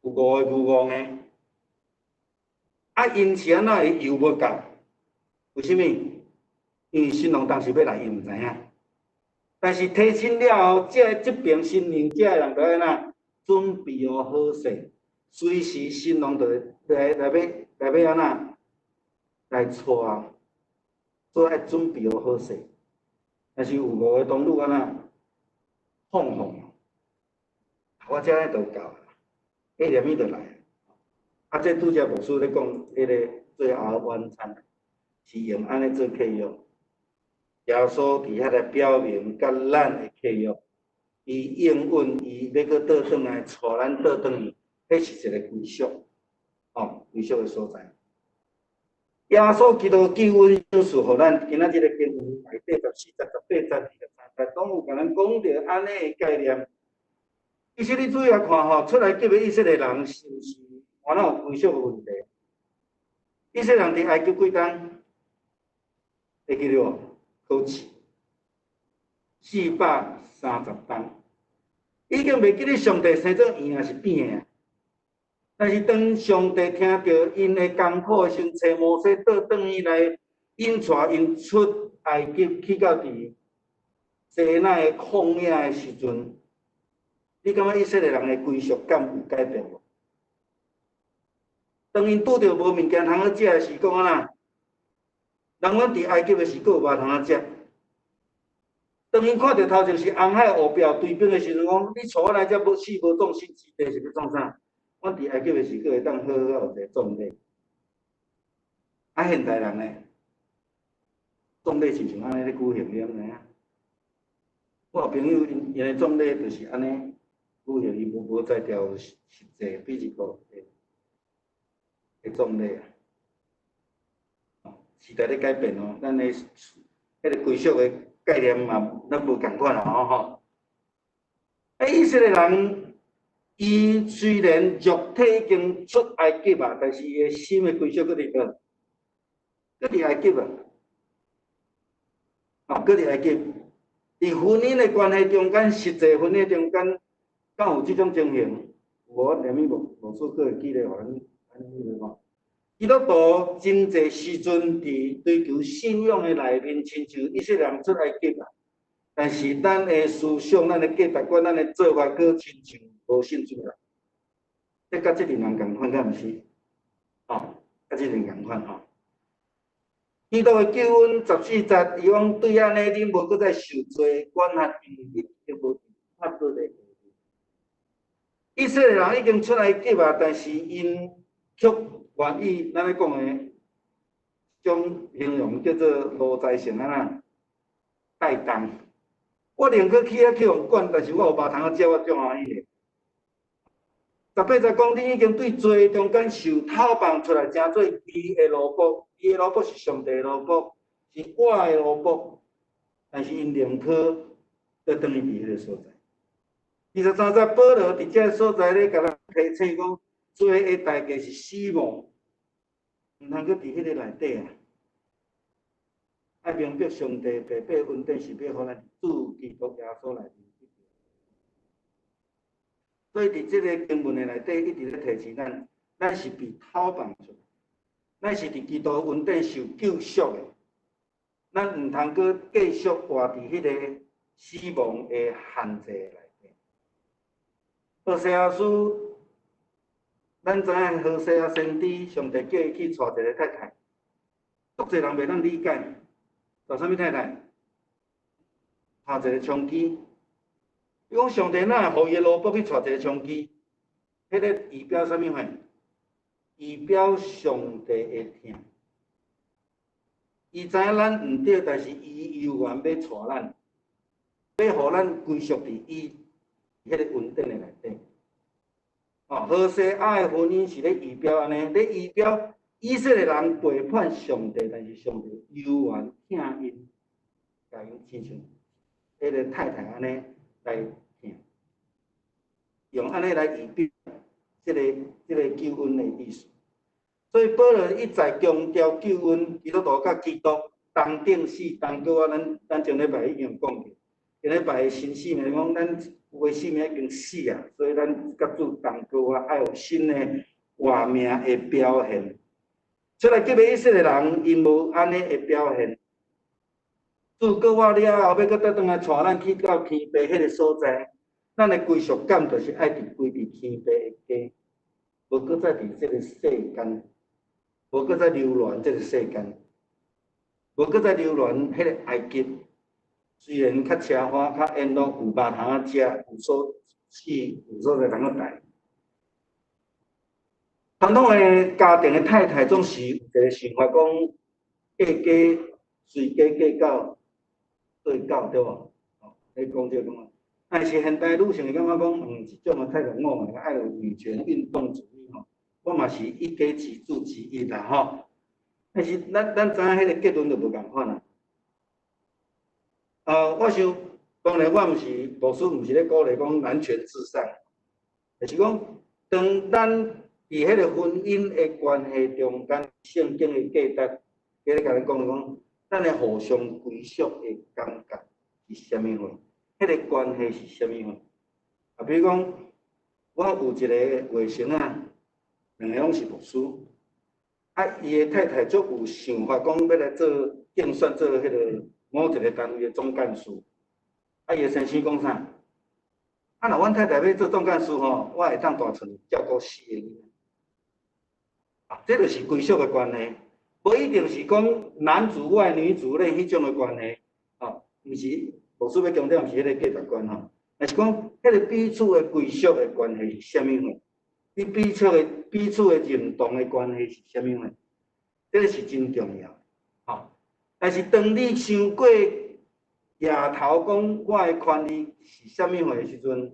[SPEAKER 1] 有五个愚戇的。啊，𪜶是按怎會油無夠？為啥物？因為新郎當時欲來，𪜶毋知影。但是提親了後，這這爿新娘遮的人就按怎準備好好勢，隨時新郎就會來來欲來欲按怎來娶，所以愛準備好好勢。但是有五个童女按怎放放，我遮呢就夠，彼連伊就來。啊，這拄才牧師咧講，彼个最後晚餐是用按呢做契約。耶穌佇遐來表明佮咱的契約，伊應允伊欲閣倒轉來帶咱倒轉去，彼是一个歸宿，哦，歸宿的所在。耶穌基督救恩賞賜予咱，今仔日的經文內底十四節、十八節、23節，攏有共咱講著按呢的概念。其實你注意來看吼，出埃及的以色列人是毋是原來有歸宿的問題？以色列人佇埃及幾冬？會記得無？考試430冬，已經袂記得上帝生做圓抑是扁的。但是當上帝聽著𪜶的艱苦的時陣，揣摩西倒轉去來引帶𪜶出埃及，去到佇西奈的曠野的時陣，你感覺以色列人的歸屬感有改變無？當𪜶拄著無物件通好食的時，講按怎？人阮佇埃及的時，閣有肉通好食。當𪜶看著頭前是紅海後壁堆兵的時陣，講你帶阮來遮無死無葬身之地，是欲創啥？阮佇埃及的時，閣會當好好有一个葬禮。啊，現代人呢？葬禮親像按呢咧舉行，你敢知影？我有朋友𪜶的葬禮就是按呢舉行，伊無才調實際比一個的葬禮啊。時代咧改變哦，咱的彼个歸屬的概念嘛，咱無仝款啊吼。啊，以色列人，伊雖然肉體已經出埃及啊，但是伊的心的歸屬閣佇佗？閣佇埃及啊！哦，閣佇埃及。佇婚姻的關係中間，實際婚姻中間，敢有這種情形？無，連咪無無說閣會記得，予咱咱彼个講。基督徒真濟時陣佇追求信仰的內面，親像以色列人出埃及啊。但是咱的思想、咱的價值觀、咱的做法，閣親像無信主人。這佮這陣人仝款，敢毋是？哦，佮這陣仝款吼。基督的救恩十四節，伊講對按呢，恁無閣再受罪管轄，因為恁已經無法律的。以色列人已經出埃及啊，但是𪜶卻願意，咱咧講的，種形容叫做奴才性按怎帶動。我寧可去遐去予管，但是我有肉通好食，我足歡喜的。18節講，恁已經對罪中間受敨放出來，成做義的奴僕，義的奴僕是上帝的奴僕，是活的奴僕。但是𪜶寧可閣轉去佇彼个所在。23節，保羅佇這个所在咧，共咱提醒講，罪的代價是死亡，毋通閣佇彼个內底啊！愛明白上帝白白恩典是欲予咱主基督耶穌內面。所以佇這个經文的內底，一直咧提醒咱，咱是被敨放出來，咱是佇基督恩典受救贖的，咱毋通閣繼續活佇彼个死亡的限制內底。何西阿書，咱知影何西阿先知，上帝叫伊去娶一个太太，足濟人袂當理解，娶啥物太太？娶一个娼妓。伊講上帝哪會予伊的奴僕去娶一個娼妓？彼个預表啥物貨？預表上帝的疼。伊知影咱毋對，但是伊猶原欲娶咱，欲予咱歸屬佇伊彼个恩典的內底。哦，何西阿的婚姻是咧預表按呢，咧預表以色列人背叛上帝，但是上帝猶原疼𪜶，共𪜶親像彼个太太按呢來疼，用按呢來預表這个救恩的意思。所以保羅一再強調救恩，基督徒佮基督同釘死同閣活。咱上禮拜已經講過，上禮拜的新生命講，咱有的生命已經死啊，所以咱佮主同閣活，愛有新的活命的表現。出埃及的以色列人，𪜶無按呢的表現。主過活了後，欲閣倒轉來帶咱去到天父彼个所在，咱的歸屬感就是愛佇歸佇天父的家，無閣再佇這个世間，無閣再流連這个世間，無閣再流連彼个埃及。雖然較奢華、較宴樂，有肉通食，有所去，有所在通去待。傳統的家庭的太太總是有一个想法，講嫁家隨家計較對較對無？哦，咧講這個講。但是現代女性會感覺講，這種的太太我嘛愛有女權運動主義吼，我嘛是一家之主之一啦吼。但是咱知影彼个結論就無仝款啦。我想當然我毋是牧師，毋是咧鼓勵講男權至上，就是講當咱佇彼個婚姻的關係中間，聖經的價值，伊咧共咱講講，咱的互相歸屬的感覺是啥物貨？彼個關係是啥物貨？啊，比如講，我有一個外甥仔，兩个攏是牧師，啊，伊的太太足有想法，講欲來做競選做彼個某一個單位的總幹事。啊，伊的先生講啥？啊，若阮太太欲做總幹事吼，我會當大厝照顧四个囡仔。啊，這就是歸屬的關係，無一定是講男主外女主內彼種的關係，吼，毋是牧師欲強調，毋是彼個價值觀吼，而是講彼個彼此的歸屬的關係是啥物貨？你彼此的認同的關係是啥物貨？這個是真重要，吼。但是當你傷過額頭講我的權利是啥物貨的時陣，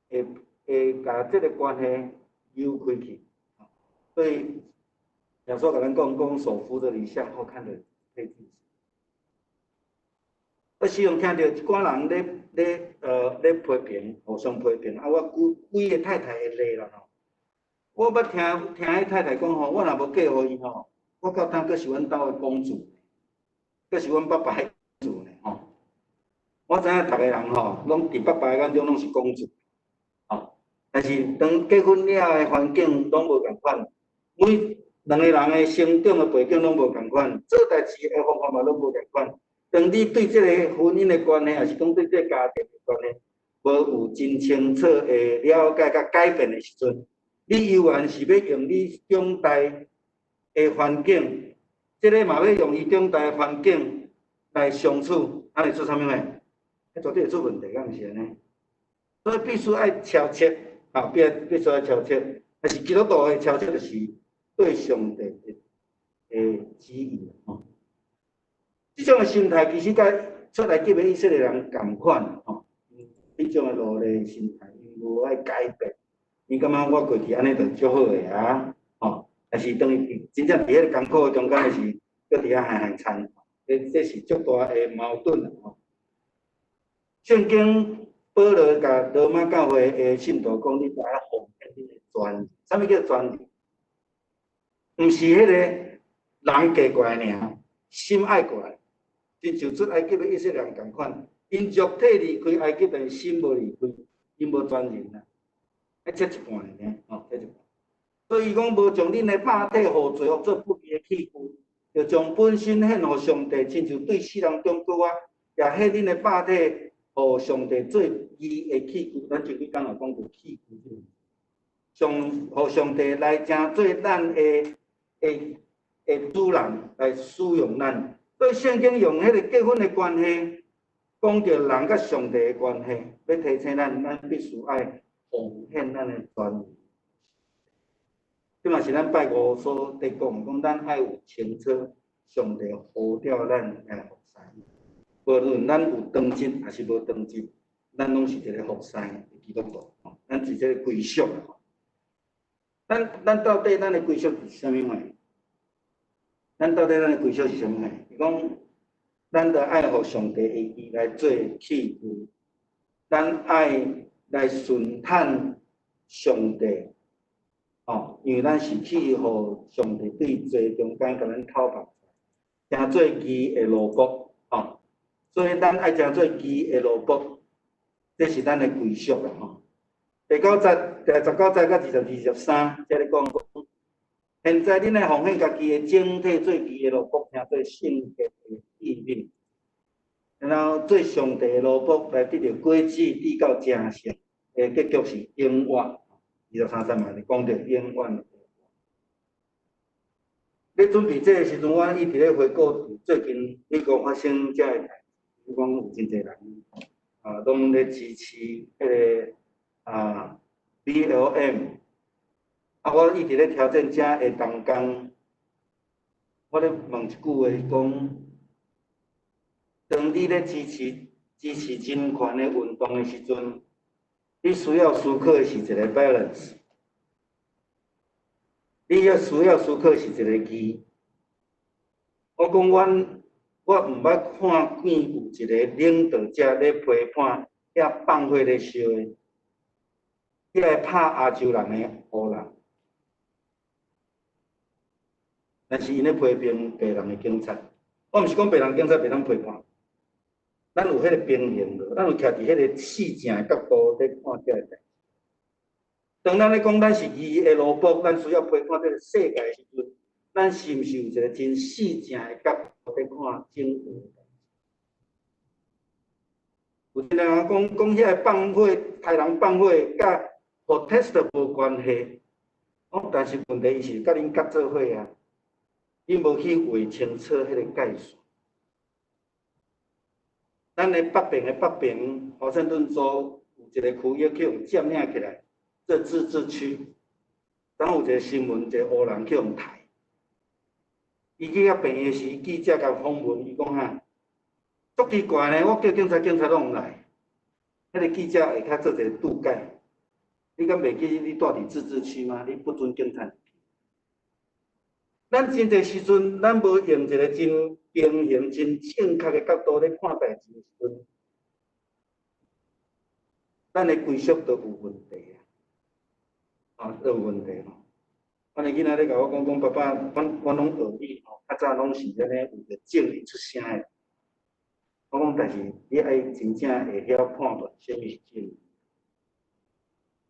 [SPEAKER 1] 會共這個關係扭開去。所以耶穌共咱講講手扶著籬向後看的配禁食。我時常聽著一寡人咧批評，互相批評。啊，我幾幾个太太的例啦吼。我捌聽聽彼太太講吼，我若無嫁予伊吼，我到今閣是阮兜的公主，閣是阮爸爸的公主呢吼。我知影逐个人吼，攏佇爸爸的眼中攏是公主，吼。但是當結婚了的環境攏無仝款，每兩個人的成長的背景攏無仝款，做代誌的方法嘛攏無仝款。當你對這個婚姻的關係，抑是講對這個家庭的關係，無有真清楚的了解佮改變的時陣，你猶原是欲用你長大的環境，這个嘛欲用伊長大的環境來相處，按呢會出啥物貨？彼絕對會出問題，敢毋是按呢？所以必須愛超徹，啊，必須愛超徹。但是基督徒的超徹就是對上帝的旨意吼。這種的心態其實佮出埃及的以色列人仝款吼，彼種的奴隸心態，𪜶無愛改變，𪜶感覺我過去按呢就足好的啊，吼。但是當伊真正佇彼个艱苦中間的時，閣佇遐害害慘，這是足大的矛盾吼。聖經保羅共羅馬教會的信徒講：你著愛奉獻恁的全，啥物叫全？毋是彼个人嫁過來爾，心愛過來。親像出埃及的以色列人仝款，𪜶肉體離開埃及，但是心無離開，𪜶無全人啊，愛切一半爾，吼，切一半。所以伊講無將恁的肉體予罪惡做不義的器具，著將本身獻予上帝，親像對死人中復活，也獻恁的肉體予上帝做義的器具。咱前幾工也講過器具這個，上予上帝來成做咱的主人來使用咱。所以聖經用彼個結婚的關係，講著人佮上帝的關係，欲提醒咱，咱必須愛奉獻咱的全人。這嘛是咱拜五所佇講，講咱愛有清楚上帝呼召咱來服侍。無論咱有當職抑是無當職，咱攏是一个服侍的基督徒，咱是這個歸屬。咱到底咱的歸屬是啥物貨？咱到底咱的歸屬是啥物貨？伊講，咱著愛予上帝的義來做器具，咱愛來順趁上帝，吼，因為咱是去予上帝對罪中間共咱討縛，成做義的奴僕，吼，所以咱愛成做義的奴僕，這是咱的歸屬啦，吼。第九節、第十九節佮20、23，這咧講講，现在恁爱奉献家己的整体做义的奴仆，听做圣洁的器皿，然后做上帝的奴仆来得著果子，直到成圣的结局是永远。23节嘛是讲著永远。咧准备这个时阵，我一直咧回顾最近美国发生遮个代志，讲有真济人啊，拢咧支持彼个啊 BLM。啊，我一直咧挑战遮的同工，我咧问一句话，讲，当你咧支持人权的运动的时阵，你需要思考的是一个 balance，你要需要思考的是一个义。我讲阮，我毋捌看见有一个领导者咧批判遐放火咧烧的，遐个拍亚洲人的黑人。但是𪜶咧批评白人的警察，我毋是讲白人警察袂当批判，咱有彼个平衡无？咱有徛伫彼个四正的角度咧看这个代志。当咱咧讲咱是义的奴仆，咱需要批判这个世界的时阵，咱是毋是有一个真四正的角度咧看整个代志？有阵人讲讲遐个放火，杀人放火，佮 protest 无关系。哦，但是问题伊是佮恁结做伙啊。你无去划清楚彼个界线。咱的北边的北边，华盛顿州有一个区域去予占领起来，做自治区。当有一个新闻，一个黑人去予刣。伊去遐病院时，记者共访问，伊讲哈，足奇怪呢，我叫警察，警察拢毋来。彼个记者下跤做一个注解，你敢袂记你蹛伫自治区吗？你不准警察。咱真济时阵，咱无用一个真平衡、真正确的角度咧看代志的时阵，咱的归属都有问题啊，啊，都有问题吼。阮的囡仔咧共我讲讲，爸爸，阮阮拢学你吼，较早拢是按呢为著正义出声的。我讲，但是你爱真正会晓判断啥物是正义，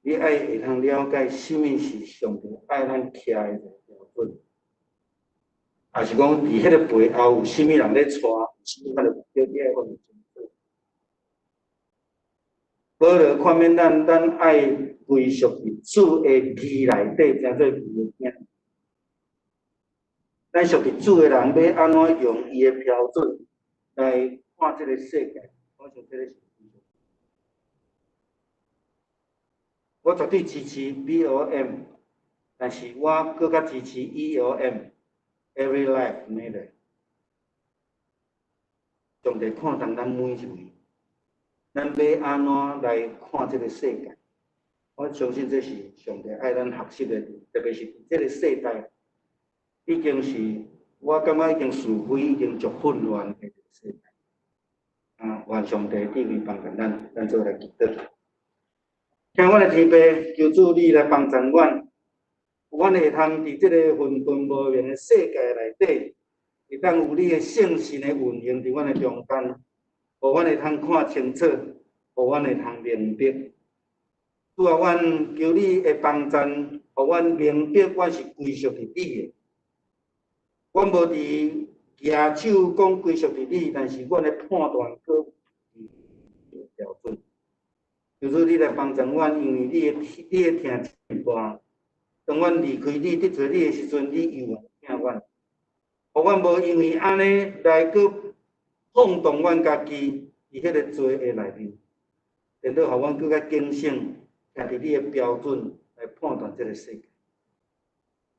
[SPEAKER 1] 你爱会通了解啥物是上帝爱咱徛的一个标准。也是讲，伫彼个背后有啥物人咧带，有啥物款的目的，你爱讲清楚。保罗劝勉咱，咱爱归属伫主的义内底，成做义的囝。咱属伫主的人，欲按怎用伊的标准来看这个世界？我想这个是。我绝对支持 BLM，但是我阁较支持 ELM。Every life matter。上帝看重咱每一位，咱欲按怎来看这个世界？我相信这是上帝爱咱学习的，特别是这个世代，已经是我感觉已经是非已经足混乱的一个世代。啊，愿上帝智慧帮助咱，咱做来祈祷。亲爱的天父，求主你来帮助阮。阮会通伫这个混沌无明的世界内底，会当有你的圣神的运行伫阮的中间，予阮会通看清楚，予阮会通明白。主啊，阮求你的帮助，予阮明白，阮是归属伫你的。阮无伫举手讲归属伫你，但是阮的判断阁有标准。求主你来帮助阮，因为你的疼真大。当阮离开你、得罪你的时阵，你犹原疼阮。予阮无因为按呢来阁放纵阮家己伫彼个罪的内面，颠倒予阮阁较警醒，徛伫你的标准来判断这个世界。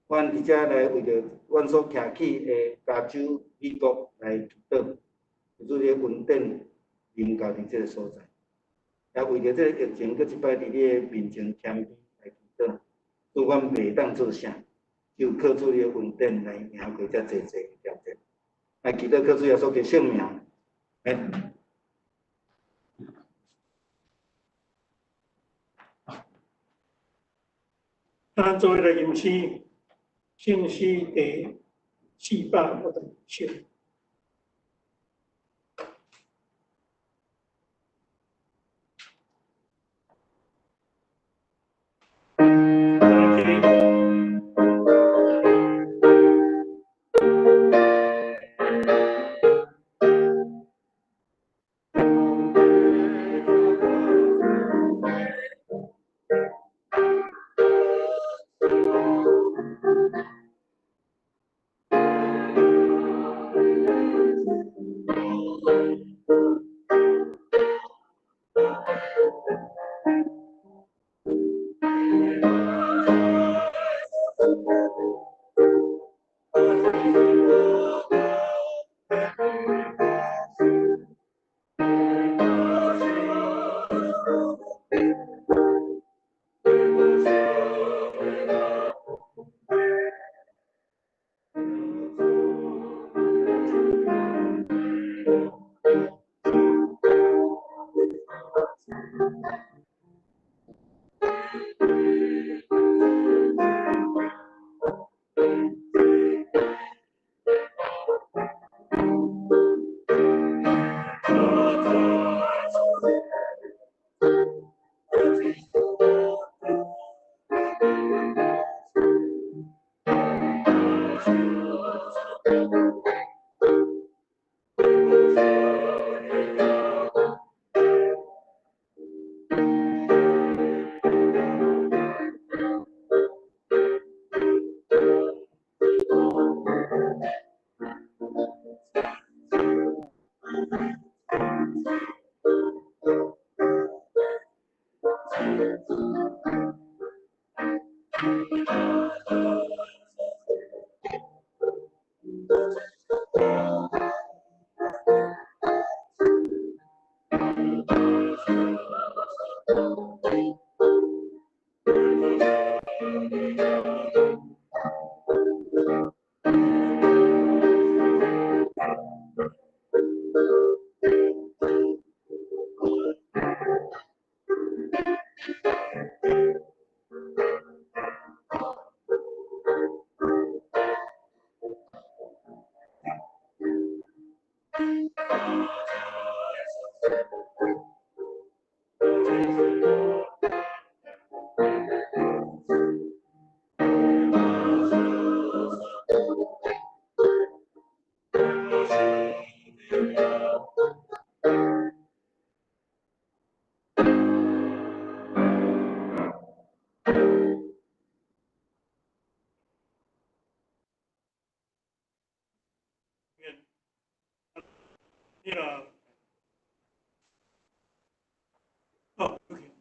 [SPEAKER 1] 阮伫遮来为著阮所徛起的加州、美国来祈祷，求主你的恩典临到伫这个所在，也为著这个疫情，阁一摆伫你的面前谦卑来祈祷。主，阮袂当做啥，只有靠主你的恩典来赢过遮济济挑战。来祈祷靠主耶稣的圣名。阿
[SPEAKER 6] 咱做伙来吟诗，圣诗第457。哦，OK。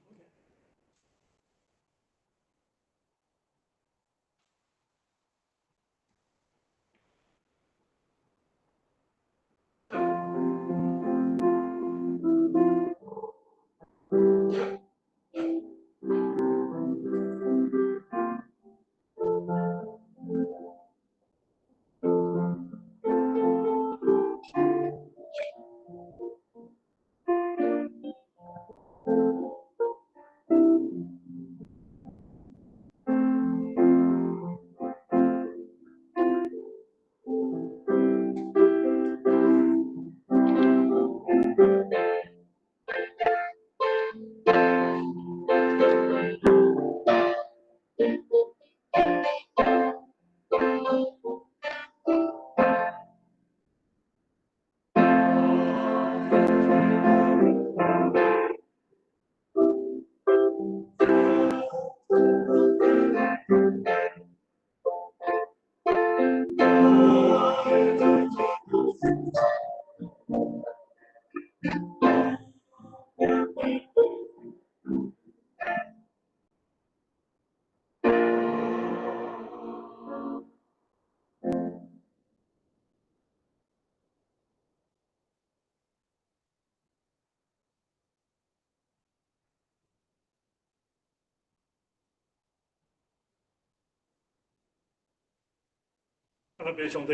[SPEAKER 6] 阿爸上帝，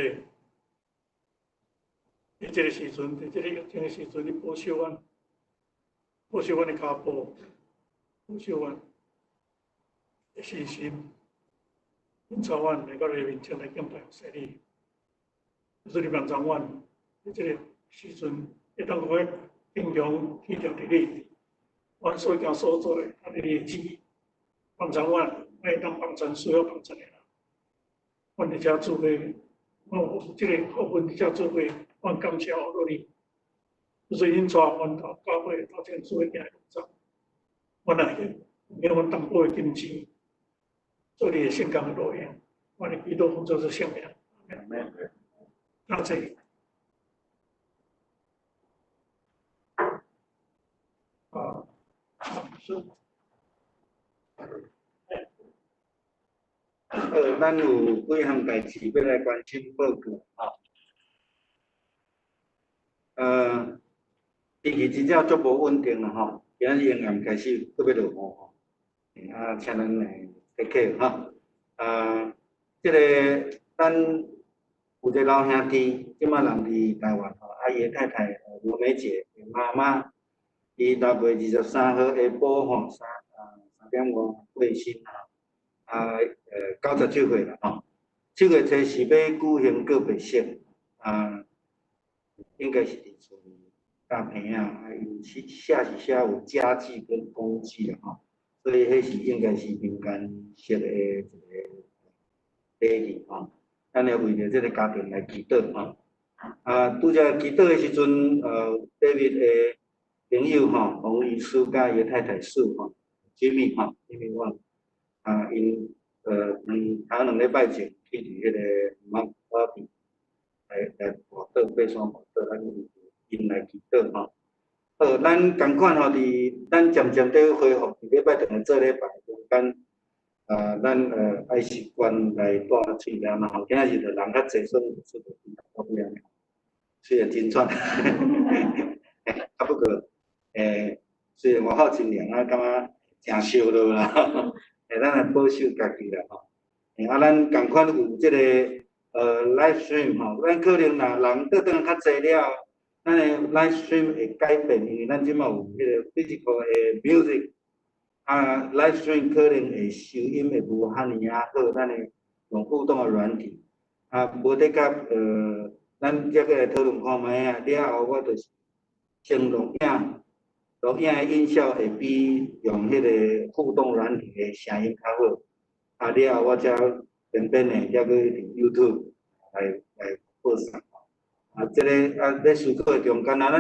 [SPEAKER 6] 伫这个时阵，伫这个疫情的时阵，你保守阮，保守阮的脚步，保守阮的信心，引导阮来到你面前来敬拜服侍你。就是你帮助阮，伫这个时阵，会当讲经常记著伫你，阮所行所做的，啊，伫你的旨意，帮助阮，会当帮助需要帮助的人。阮伫遮做伙，我有这个福分伫遮做伙，阮感谢予你。就是𪜶带阮到教会头前做伙行的工作，阮也会用阮淡薄的金钱，做你的圣工的路用。阮的祈祷奉主圣名。感谢。啊，是。
[SPEAKER 1] 好，咱有几项代志欲来关心报告吼。天气真正足无稳定啦吼，今仔日阴暗开始阁欲落雨吼，啊，请咱来take care 吼。啊，这个咱有一个老兄弟，这摆人伫台湾吼，啊，伊的太太罗美姐妈妈，伊6月23号下晡吼3点外过身吼。啊，97岁啦吼。7月初四欲举行告别式，啊，应该是伫厝大坪仔，啊，因写是写有家祭跟公祭啦吼，所以彼是应该是民间式的一个礼仪吼。咱會為著這个家庭來祈禱吼。啊，拄才祈禱的時陣，David 的朋友吼，黃醫師佮伊的太太蘇吼，Jimmy 吼，Jimmy Wang，啊，𪜶頭兩禮拜前去佇彼個馬馬比來跋倒，爬山跋倒，咱為𪜶來祈禱吼。好，咱仝款吼，佇咱漸漸佇恢復，佇禮拜堂來做禮拜中間，啊，咱愛習慣來戴喙罩嘛吼。今仔日就人較濟，所以出無到尾仔，雖然真喘，啊不過，雖然外口真涼啊，感覺誠燒熱啦，咱來保守家己啦吼。啊，咱仝款有這个live stream 吼，咱可能若人倒轉來較濟了後，咱的 live stream 會改變，因為咱這馬有彼个 physical 的 music，啊，live stream 可能會收音會無遐爾仔好，咱的用互動的軟體，啊，無得甲咱再閣來討論看覓啊，了後我就是先錄影，錄影的音效會比用彼个互動軟體的聲音較好，啊，了後我才邊邊的才閣佇 YouTube 來播送。啊，這个啊，咧思考的中間啊，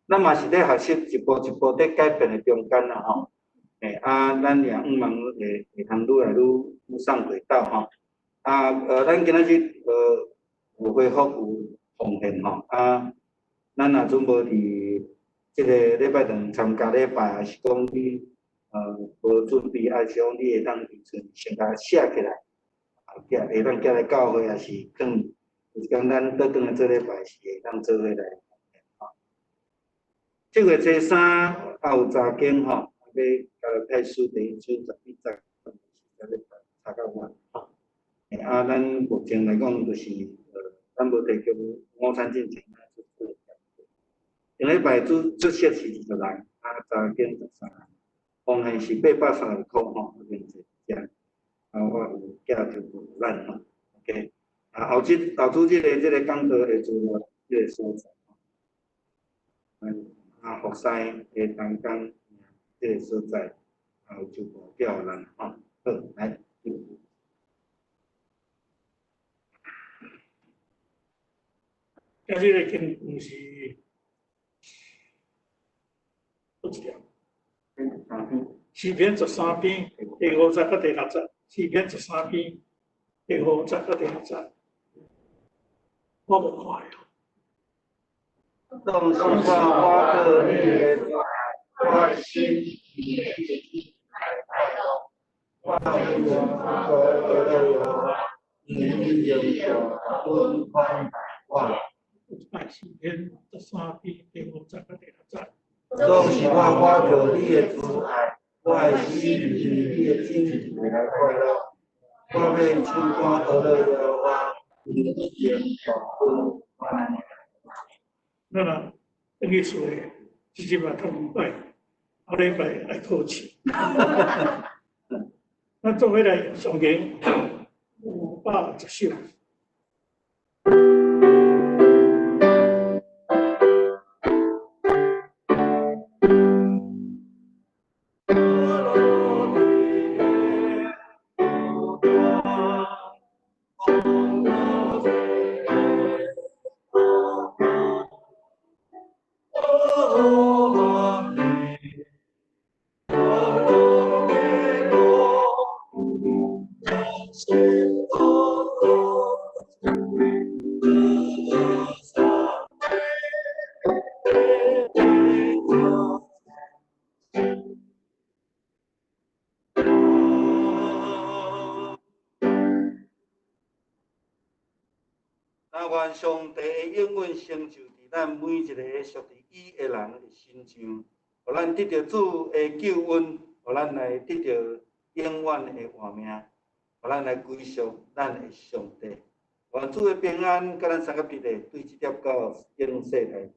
[SPEAKER 1] 咱嘛是咧學習一步一步佇改變的中間啦吼。啊，咱也向望會通愈來愈上軌道吼。啊，咱今仔日有恢復有奉獻吼。啊，咱若準無佇這个禮拜堂參加禮拜，還是講你無準備，還是講你會當佇厝先共寫起來，啊，寄會當寄來教會，還是囥。就是講，咱倒轉來做禮拜是會當做伙來吼。七月初三也有查經吼，欲加拉太書第一章10至10，是禮拜查到晚吼。啊，咱目前來講就是，咱無提供午餐進前，頂禮拜主席是20人，啊，查經13人，奉獻是830箍吼，已經濟遮。啊，我有寄就予咱吼，OK。啊，後主日的這个講道會做到這个所在，啊，服侍的同工這个所在，啊，有就叫咱吼，好，來。
[SPEAKER 6] 今日的經文是，倒一條？詩篇13篇第5節到第6節，詩篇13篇第5節到第6節。我無看哦。
[SPEAKER 1] 總是我靠你的慈愛，我的心因你的來快樂。我永歌耶和華，因伊永大恩寬待我。
[SPEAKER 6] 詩篇13篇第5節到第6節。
[SPEAKER 1] 總是我靠你的慈愛，我的心因你的拯救來快樂。我欲唱歌歌耶和華。
[SPEAKER 6] 咱若轉去厝內，直接嘛頭兩擺，後禮拜來考試。咱做伙來誦經510首。
[SPEAKER 1] 願上帝的應允成就佇咱每一个屬佇伊的人的身上，予咱得著主的救恩，予咱來得著永遠的活命，予咱來歸屬咱的上帝。願主的平安，佮咱相佮佇咧，對這粒到永世來。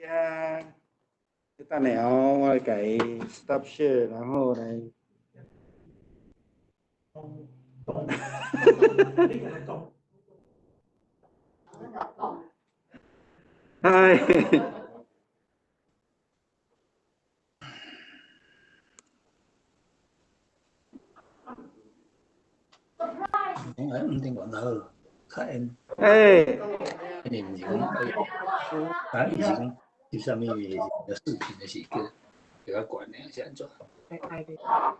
[SPEAKER 1] 遮，你等下哦，我來共伊 stop share，然後來。
[SPEAKER 6] 咚咚，你共伊講。
[SPEAKER 1] 嗨。
[SPEAKER 2] 講來毋定管好，較緣。
[SPEAKER 1] 欸。
[SPEAKER 2] 伊毋是講，啊，伊是講，翕啥物視頻的是叫叫較懸的，是按怎？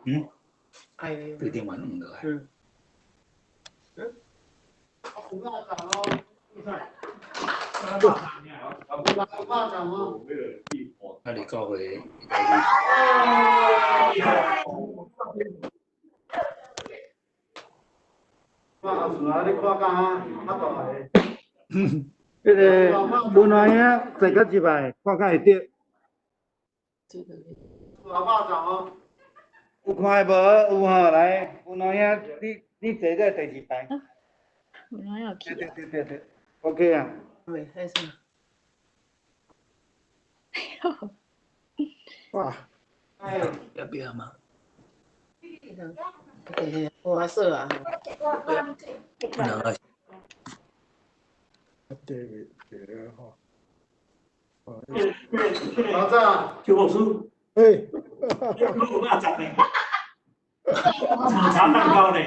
[SPEAKER 2] 嗯？對電話按落來。
[SPEAKER 9] 嗯。
[SPEAKER 2] 啊，你教會。
[SPEAKER 1] 彼个文华兄坐较入來，看敢會著。有看無？有吼，來，文華兄，你坐在第二排。
[SPEAKER 10] 文華有去。
[SPEAKER 1] 對對對對，OK 啊。
[SPEAKER 9] 未開始。
[SPEAKER 8] 哇！
[SPEAKER 2] 要不要嗎？
[SPEAKER 9] 我說啊。
[SPEAKER 8] 對對啊吼。
[SPEAKER 6] 老張，邱博士。
[SPEAKER 8] 欸。
[SPEAKER 6] 你有肉粽呢？抹茶蛋糕呢？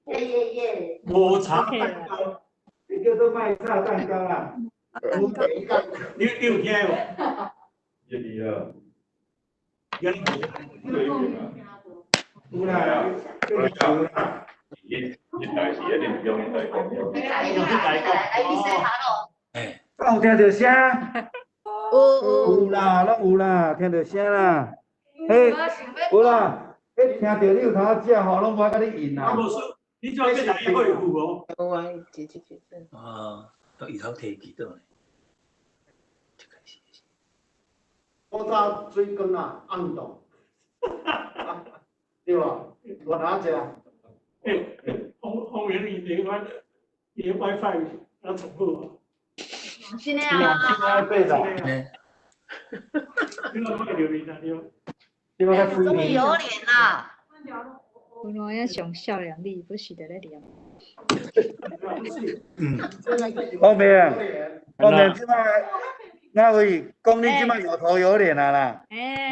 [SPEAKER 3] 耶耶耶！
[SPEAKER 6] 抹茶蛋糕，
[SPEAKER 1] 你叫做麥茶蛋糕啦。
[SPEAKER 6] 你有聽無？
[SPEAKER 7] 一二啊。
[SPEAKER 6] 有。
[SPEAKER 1] 有啦，有啦。
[SPEAKER 7] 一一台是一定用台講。
[SPEAKER 3] 來來，你洗下咯。
[SPEAKER 2] 欸。
[SPEAKER 1] 敢有聽著聲？
[SPEAKER 3] 有有。
[SPEAKER 1] 有啦，攏有啦，聽著聲啦。嘿，有啦，彼聽著你有通食吼，攏無愛共你應啦。
[SPEAKER 6] 你這欲來會有無？
[SPEAKER 9] 有啊，一一一。
[SPEAKER 2] 啊，到伊頭提起倒呢。
[SPEAKER 11] 古早水果啊，暗冻，对無？偌哪食？
[SPEAKER 6] 欸，方方明伊伫阮伊 WiFi 啊重好啊。
[SPEAKER 3] 真的啊！
[SPEAKER 6] 你若看著面啊，对。
[SPEAKER 3] 終於有臉啦！
[SPEAKER 10] 文華兄上少年，你不是佇咧念？
[SPEAKER 2] 嗯。
[SPEAKER 1] 方明，方明這擺，那位講你這擺有頭有臉啊啦。
[SPEAKER 10] 欸，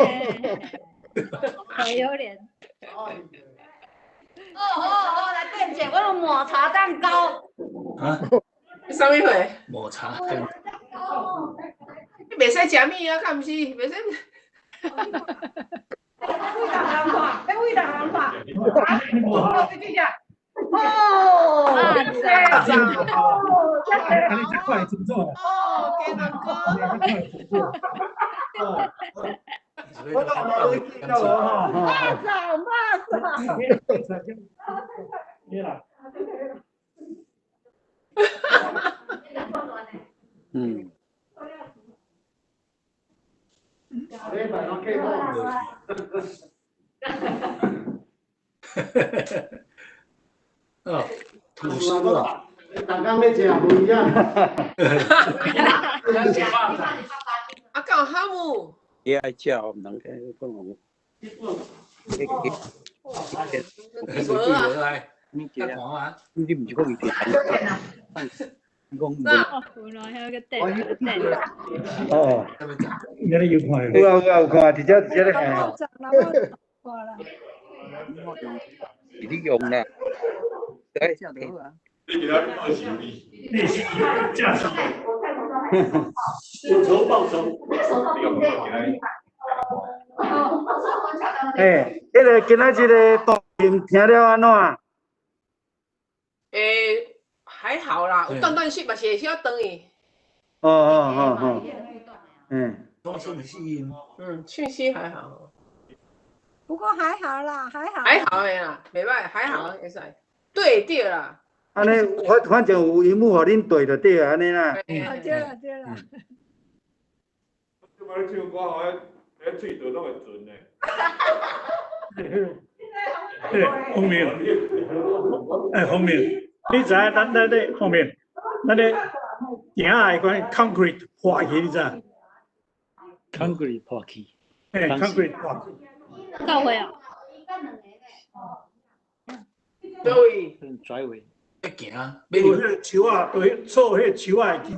[SPEAKER 10] 頭有臉。
[SPEAKER 3] 哦哦哦，來變者，我有抹茶蛋糕。
[SPEAKER 2] 啊？
[SPEAKER 9] 啥物貨？
[SPEAKER 2] 抹茶蛋
[SPEAKER 3] 糕。
[SPEAKER 9] 你袂使食物啊，敢毋是？袂使。
[SPEAKER 5] 味道人看，味道人看。哦，这只。
[SPEAKER 3] 哦，
[SPEAKER 5] 啊，这
[SPEAKER 6] 哦，你这快真做。
[SPEAKER 9] 哦，鸡蛋糕。
[SPEAKER 1] 我都无你见到无吼。
[SPEAKER 5] 马上，马上。
[SPEAKER 6] 对啦。
[SPEAKER 2] 嗯。哦，吐司啊！
[SPEAKER 11] 逐工欲食无影。
[SPEAKER 9] 啊，敢有哈姆？
[SPEAKER 2] 伊爱食，毋通讲讲。
[SPEAKER 9] 无啊！
[SPEAKER 2] 你食啊？你毋是讲伊食？你讲
[SPEAKER 1] 哦。
[SPEAKER 6] 你有看？
[SPEAKER 1] 有啊有啊有看，直接直接咧看。
[SPEAKER 2] 是你用啦。对。
[SPEAKER 7] 你今仔报仇你？
[SPEAKER 6] 你是假手。有仇报仇。
[SPEAKER 1] 欸，彼个今仔这个录音听了按怎？
[SPEAKER 9] 欸，還好啦，有斷斷續嘛是會小斷去。
[SPEAKER 1] 哦哦哦哦。嗯。
[SPEAKER 9] 嗯，訊息還好。
[SPEAKER 5] 不過還好啦，還好。
[SPEAKER 9] 還好的啦，袂歹，還好會使。對對啦。
[SPEAKER 1] 按呢，反正有螢幕予恁對就對啊，按呢啦。
[SPEAKER 5] 對啦對啦。
[SPEAKER 7] 這擺你唱歌吼，彼喙唇攏會唇的。
[SPEAKER 6] 欸，方明，欸，方明，你知影咱咧方明，咱咧埕仔的款 concrete 破去，你知？
[SPEAKER 2] concrete 破去。
[SPEAKER 6] 嘿，concrete 破。
[SPEAKER 10] 教會啊？
[SPEAKER 9] 對。
[SPEAKER 2] 拽位。
[SPEAKER 6] 行，有彼个樹仔，對，錯彼个樹仔的耳仔，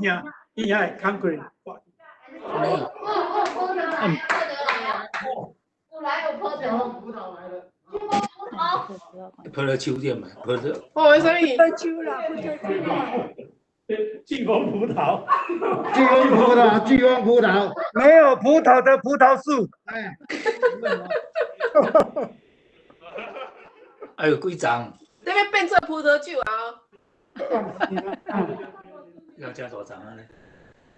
[SPEAKER 6] 耳仔的 concrete 破。
[SPEAKER 2] 嗯。
[SPEAKER 3] 有來有葡萄。
[SPEAKER 2] 葡萄樹點嘛，葡萄。
[SPEAKER 9] 哦，啥物？
[SPEAKER 5] 葡萄樹啦，葡萄樹啦。
[SPEAKER 6] 巨峰葡萄，
[SPEAKER 11] 巨峰葡萄，巨峰葡萄，
[SPEAKER 1] 沒有葡萄的葡萄樹。
[SPEAKER 11] 哎。
[SPEAKER 2] 還有幾叢？
[SPEAKER 9] 這欲變做葡萄酒啊！
[SPEAKER 2] 要加多叢啊咧？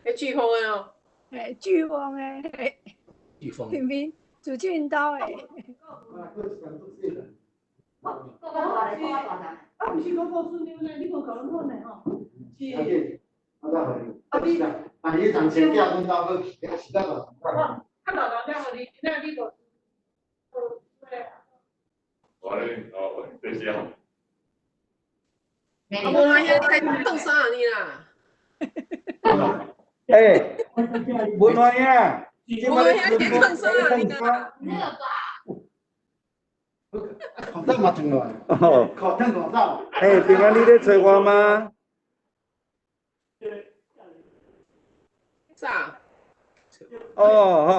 [SPEAKER 9] 欸，巨峰的哦。
[SPEAKER 5] 欸，巨峰的。
[SPEAKER 2] 巨峰。
[SPEAKER 5] 平平，住這𪜶兜的。
[SPEAKER 4] 啊，毋是講告訴你呢，你無共阮講的吼。是。
[SPEAKER 11] 啊你，啊你同齊叫阮兜去，是較大。
[SPEAKER 4] 較大人了，你那你無。
[SPEAKER 7] 我咧，哦，這是啊。
[SPEAKER 9] 啊，無啦，遐你在創啥你啦？
[SPEAKER 1] 欸，文華兄，
[SPEAKER 9] 文華兄，你創啥你啦？
[SPEAKER 11] 口罩嘛脫落來。
[SPEAKER 1] 哦。
[SPEAKER 11] 口罩口罩。
[SPEAKER 1] 欸，平安，你咧揣我嗎？
[SPEAKER 9] 啥？
[SPEAKER 1] 哦吼。